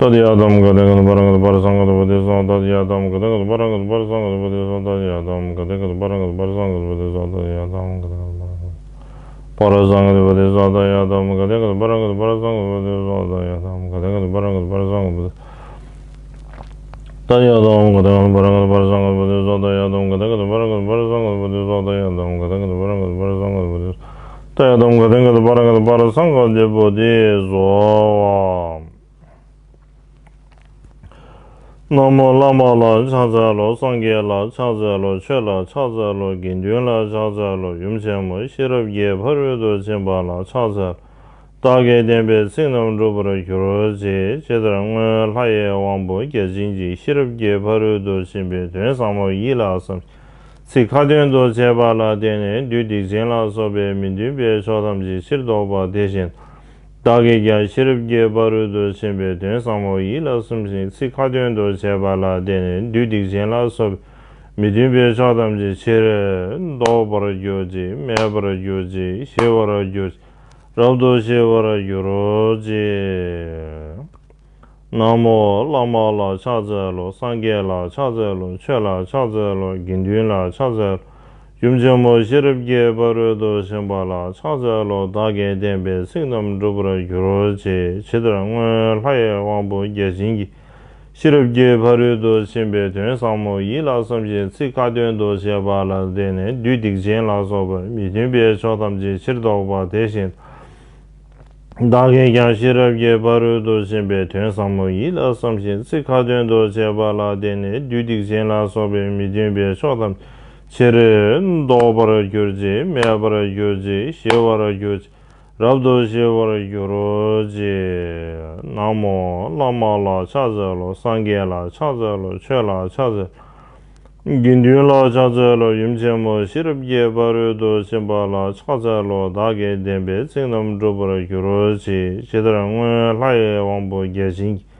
ཏདྱ་ཐཱ་ག་ཏེ་ག་ཏེ་པཱ་ར་ག་ཏེ་པཱ་ར་སཾ་ག་ཏེ་བོ་དྷི་སྭཱ་ཧཱ། ཏདྱ་ཐཱ་ག་ཏེ་ག་ཏེ་པཱ་ར་ག་ཏེ་པཱ་ར་སཾ་ག་ཏེ་བོ་དྷི་སྭཱ་ཧཱ། ཏདྱ་ཐཱ་ག་ཏེ་ག་ཏེ་པཱ་ར་ག་ཏེ་པཱ་ར་སཾ་ག་ཏེ་བོ་དྷི་སྭཱ་ཧཱ། ཏདྱ་ཐཱ་ག་ཏེ་ག་ཏེ་པཱ་ར་ག་ཏེ་པཱ་ར་སཾ་ག་ཏེ་བོ་དྷི་སྭཱ་ཧཱ། ཏདྱ་ཐཱ་ག་ཏེ་ག་ཏེ་པཱ་ར་ག་ཏེ་པཱ་ར་སཾ་ག་ཏེ་བོ་དྷི་སྭཱ་ཧཱ། ཏདྱ་ཐཱ་ག་ཏེ་ག་ཏེ་པཱ་ར་ག་ཏེ་པཱ་ར་སཾ་ག་ཏེ་བོ་དྷི་ཏདྱ་ཐཱ་ག་ཏེ་ག་ཏེ་པཱ་ར་ག་ཏེ་པཱ་ར་སཾ་ག་ཏེ་བོ་དྷི་སྭཱ་ཧཱ། ཏདྱ་ཐཱ་ག་ཏེ་ག་ཏེ་པཱ་ར་ག་ཏེ་པཱ་ར་སཾ་ག་ཏེ་བོ་དྷི་སྭཱ་ཧཱ། ཏདྱ་ཐཱ་ག་ཏེ་ག་ཏེ་པཱ་ར་ག་ཏེ་པཱ་ར་སཾ་ག་ཏེ་བོ་དྷི་སྭཱ་ཧཱ། ཏདྱ་ཐཱ་ག་ཏེ་ག་ཏེ་པཱ་ར་ག་ཏེ་པཱ་ར་སཾ་ག་ཏེ་བོ་དྷི་སྭཱ་ཧཱ། ན་མོ་བླ་མ་ལ་ཕྱག་འཚལ་ལོ། སངས་རྒྱས་ལ་ཕྱག་འཚལ་ལོ། ཆོས་ལ་ཕྱག་འཚལ་ལོ། དགེ་འདུན་ལ་ཕྱག་འཚལ་ལོ། ཡུམ་ཆེན་མོ་ཤེས་རབ་ཀྱི་ཕ་རོལ་ཏུ་ཕྱིན་པ་ལ་ཕྱག་འཚལ་ལོ། བདག་གིས་བསྟན་པའི་ཚིག་རྣམས་འགྲུབ་པར་གྱུར་ཅིག་ཇི་ལྟར་སྔོན་ལྷ་ཡི་དབང་པོ་བརྒྱ་བྱིན་གྱིས་ཤེས་རབ་ཀྱི་ཕ་རོལ་ཏུ་ཕྱིན་པའི་དོན་ཟབ་མོ་ཡིད་ལ་བསམས་ཤིང་། ཚིག་ཁ་ཏོན་དུ་བྱས་པ་ལ་བརྟེན་ནས་བདུད་སྡིག་ཅན་ལ་སོགས་པའི་མི་མཐུན་པའི་ཕྱོགས་ཐམས་ཅད་ཕྱིར་ལྡོག་པ་དེ་བཞིན་དུ། བདག་གིས་ཀྱང་ཤེས་རབ་ཀྱི་ཕ་རོལ་ཏུ་ཕྱིན་པའི་དོན་ཟབ་མོ་ཡིད་ལ་བསམས་ཤིང་། ཚིག་ཁ་ཏོན་དུ་བྱས་པ་ལ་བརྟེན་ནས་བདུད་སྡིག་ཅན་ལ་སོགས་པའི་མི་མཐུན་པའི་ཕྱོགས་ཐམས་ཅད་ཕྱིར་ལྡོག་པར་གྱུར་ཅིག་མེད་པར་གྱུར་ཅིག་ཞི་བར་གྱུར་ཅིག་རབ་ཏུ་ཞི་བར་གྱུར་ཅིག་ན་མོ་བླ་མ་ལ་ཕྱག་འཚལ་ལོ། སངས་རྒྱས་ལ་ཕྱག་འཚལ་ལོ། ཆོས་ལ་ཕྱག་འཚལ་ལོ། དགེ་འདུན་ལ་ཕྱག་འཚལ་ལོ། ཡུམ་ཆེན་མོ་ཤེས་རབ་ཀྱི་ཕ་རོལ་ཏུ་ཕྱིན་པ་ལ་ཕྱག་འཚལ་ལོ། བདག་གིས་བསྟན་པའི་ཚིག་རྣམས་འགྲུབ་པར་གྱུར་ཅིག་ཇི་ལྟར་སྔོན་ལྷ་ཡི་དབང་པོ་བརྒྱ་བྱིན་གྱིས་ཤེས་རབ་ཀྱི་ཕ་རོལ་ཏུ་ཕྱིན་པའི་དོན་ཟབ་མོ་ཡིད་ལ་བསམས་ཤིང་། ཚིག་ཁ་ཏོན་དུ་བྱས་པ་ལ་བརྟེན་ནས་བདུད་སྡིག་ཅན་ལ་སོགས་པ་མི་མཐུན་པའི་ཕྱོགས་ཐམས་ཅད་ཕྱིར་ལྡོག་པ་དེ་བཞིན་དུ། བདག་གིས་ཀྱང་ཤེས་རབ་ཀྱི་ཕ་རོལ་ཏུ་ཕྱིན་པའི་དོན་ཟབ་མོ་ཡིད་ལ་བསམས་ཤིང་། ཚིག་ཁ་ཏོན་དུ་བྱས་པ་ལ་བརྟེན་ནས་བདུད་སྡིག་ཅན་ལ་སོགས་པའི་མི་མཐུན་པའི་ཕྱོགས་ཐམས་ཅད་ཕྱིར་ལྡོག་པར་གྱུར་ཅིག་མེད་པར་གྱུར་ཅིག་ཞི་བར་གྱུར་ཅིག་རབ་ཏུ་ཞི་བར་གྱུར་ཅིག་ན་མོ་བླ་མ་ལ་ཕྱག་འཚལ་ལོ། སངས་རྒྱས་ལ་ཕྱག་འཚལ་ལོ། ཆོས་ལ་ཕྱག་འཚལ་ལོ། དགེ་འདུན་ལ་ཕྱག་འཚལ་ལོ། ཡུམ་ཆེན་མོ་ཤེས་རབ་ཀྱི་ཕ་རོལ་ཏུ་ཕྱིན་པ་ལ་ཕྱག་འཚལ་ལོ། བདག་གིས་བསྟན་པའི་ཚིག་རྣམས་འགྲུབ་པར་གྱུར་ཅིག་ཇི་ལྟར་སྔོན་ལྷ་ཡི་དབང་པོ་བརྒྱ་བྱིན་གྱིས་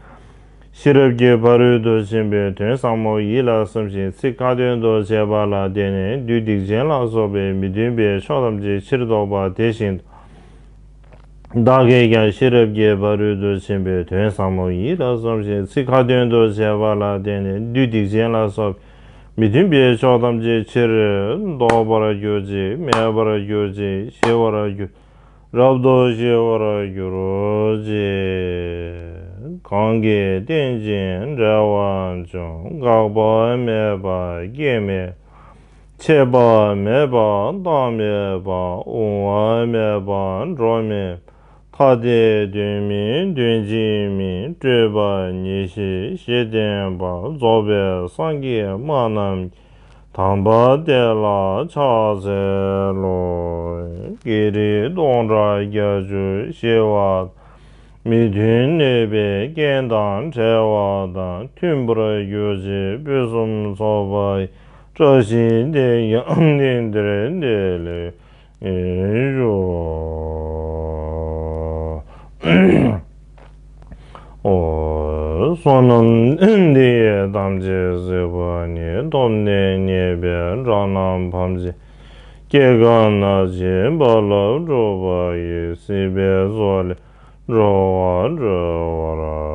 ཤེས་རབ་ཀྱི་ཕ་རོལ་ཏུ་ཕྱིན་པའི་དོན་ཟབ་མོ་ཡིད་ལ་བསམས་ཤིང་། ཚིག་ཁ་ཏོན་དུ་བྱས་པ་ལ་བརྟེན་ནས་བདུད་སྡིག་ཅན་ལ་སོགས་པའི་མི་མཐུན་པའི་ཕྱོགས་ཐམས་ཅད་ཕྱིར་ལྡོག་པ་དེ་བཞིན་དུ། བདག་གིས་ཀྱང་ཤེས་རབ་ཀྱི་ཕ་རོལ་ཏུ་ཕྱིན་པའི་དོན་ཟབ་མོ་ཡིད་ལ་བསམས་ཤིང་། ཚིག་ཁ་ཏོན་དུ་བྱས་པ་ལ་བརྟེན་ནས་བདུད་སྡིག་ཅན་ལ་སོགས་པའི་མི་མཐུན་པའི་ཕྱོགས་ཐམས་ཅད་ཕྱིར་ལྡོག་པར་གྱུར་ཅིག་མེད་པར་གྱུར་ཅིག་ཞི་བར་གྱུར། རབ་ཏུ་ཞི་བར་གྱུར་ཅིག་གང་གིས་རྟེན་ཅིང་འབྲེལ་བར་འབྱུང་། འགག་པ་མེད་པ་སྐྱེ་མེད། ཆད་པ་མེད་པ་རྟག་མེད་པ། དབུང་བ་མེད་པ་འགྲོ་མེད་པ། ཐ་དད་དོན་མིན་དོན་གཅིག་མིན། སྤྲོས་པ་ཉེར་ཞི་ཞི་བསྟན་པ། རྫོགས་པའི་སངས་རྒྱས་སྨྲ་རྣམས་ཀྱི། དམ་པ་དེ་ལ་ཕྱག་འཚལ་ལོ། བགེགས་རིགས་སྟོང་ཕྲག་བརྒྱད་ཅུ་ཞི་བ་དང་། མི་མཐུན་གནོད་པའི་རྐྱེན་དང་བྲལ་བ་དང་། མཐུན་པར་གྱུར་ཅིག་ཕུན་སུམ་ཚོགས་པ་ཡི། བཀྲ་ཤིས་དེ་ཡང་གནས་འདིར་བདེ་ལེགས་ཤོག་ཨོ། བསོད་ནམས་འདི་ཡིས་ཐམས་ཅད་གཟིགས་པ་ཉིད། ཐོབ་ནས་ཉེས་པའི་དགྲ་རྣམས་ཕམ་བྱས། སྐྱེ་རྒ་ན་འཆིའི་རྦ་རླབས་འཁྲུགས་པ་ཡི། སྲིད་པའི་མཚོ་ལས་འགྲོ་བ་སྒྲོལ་བར་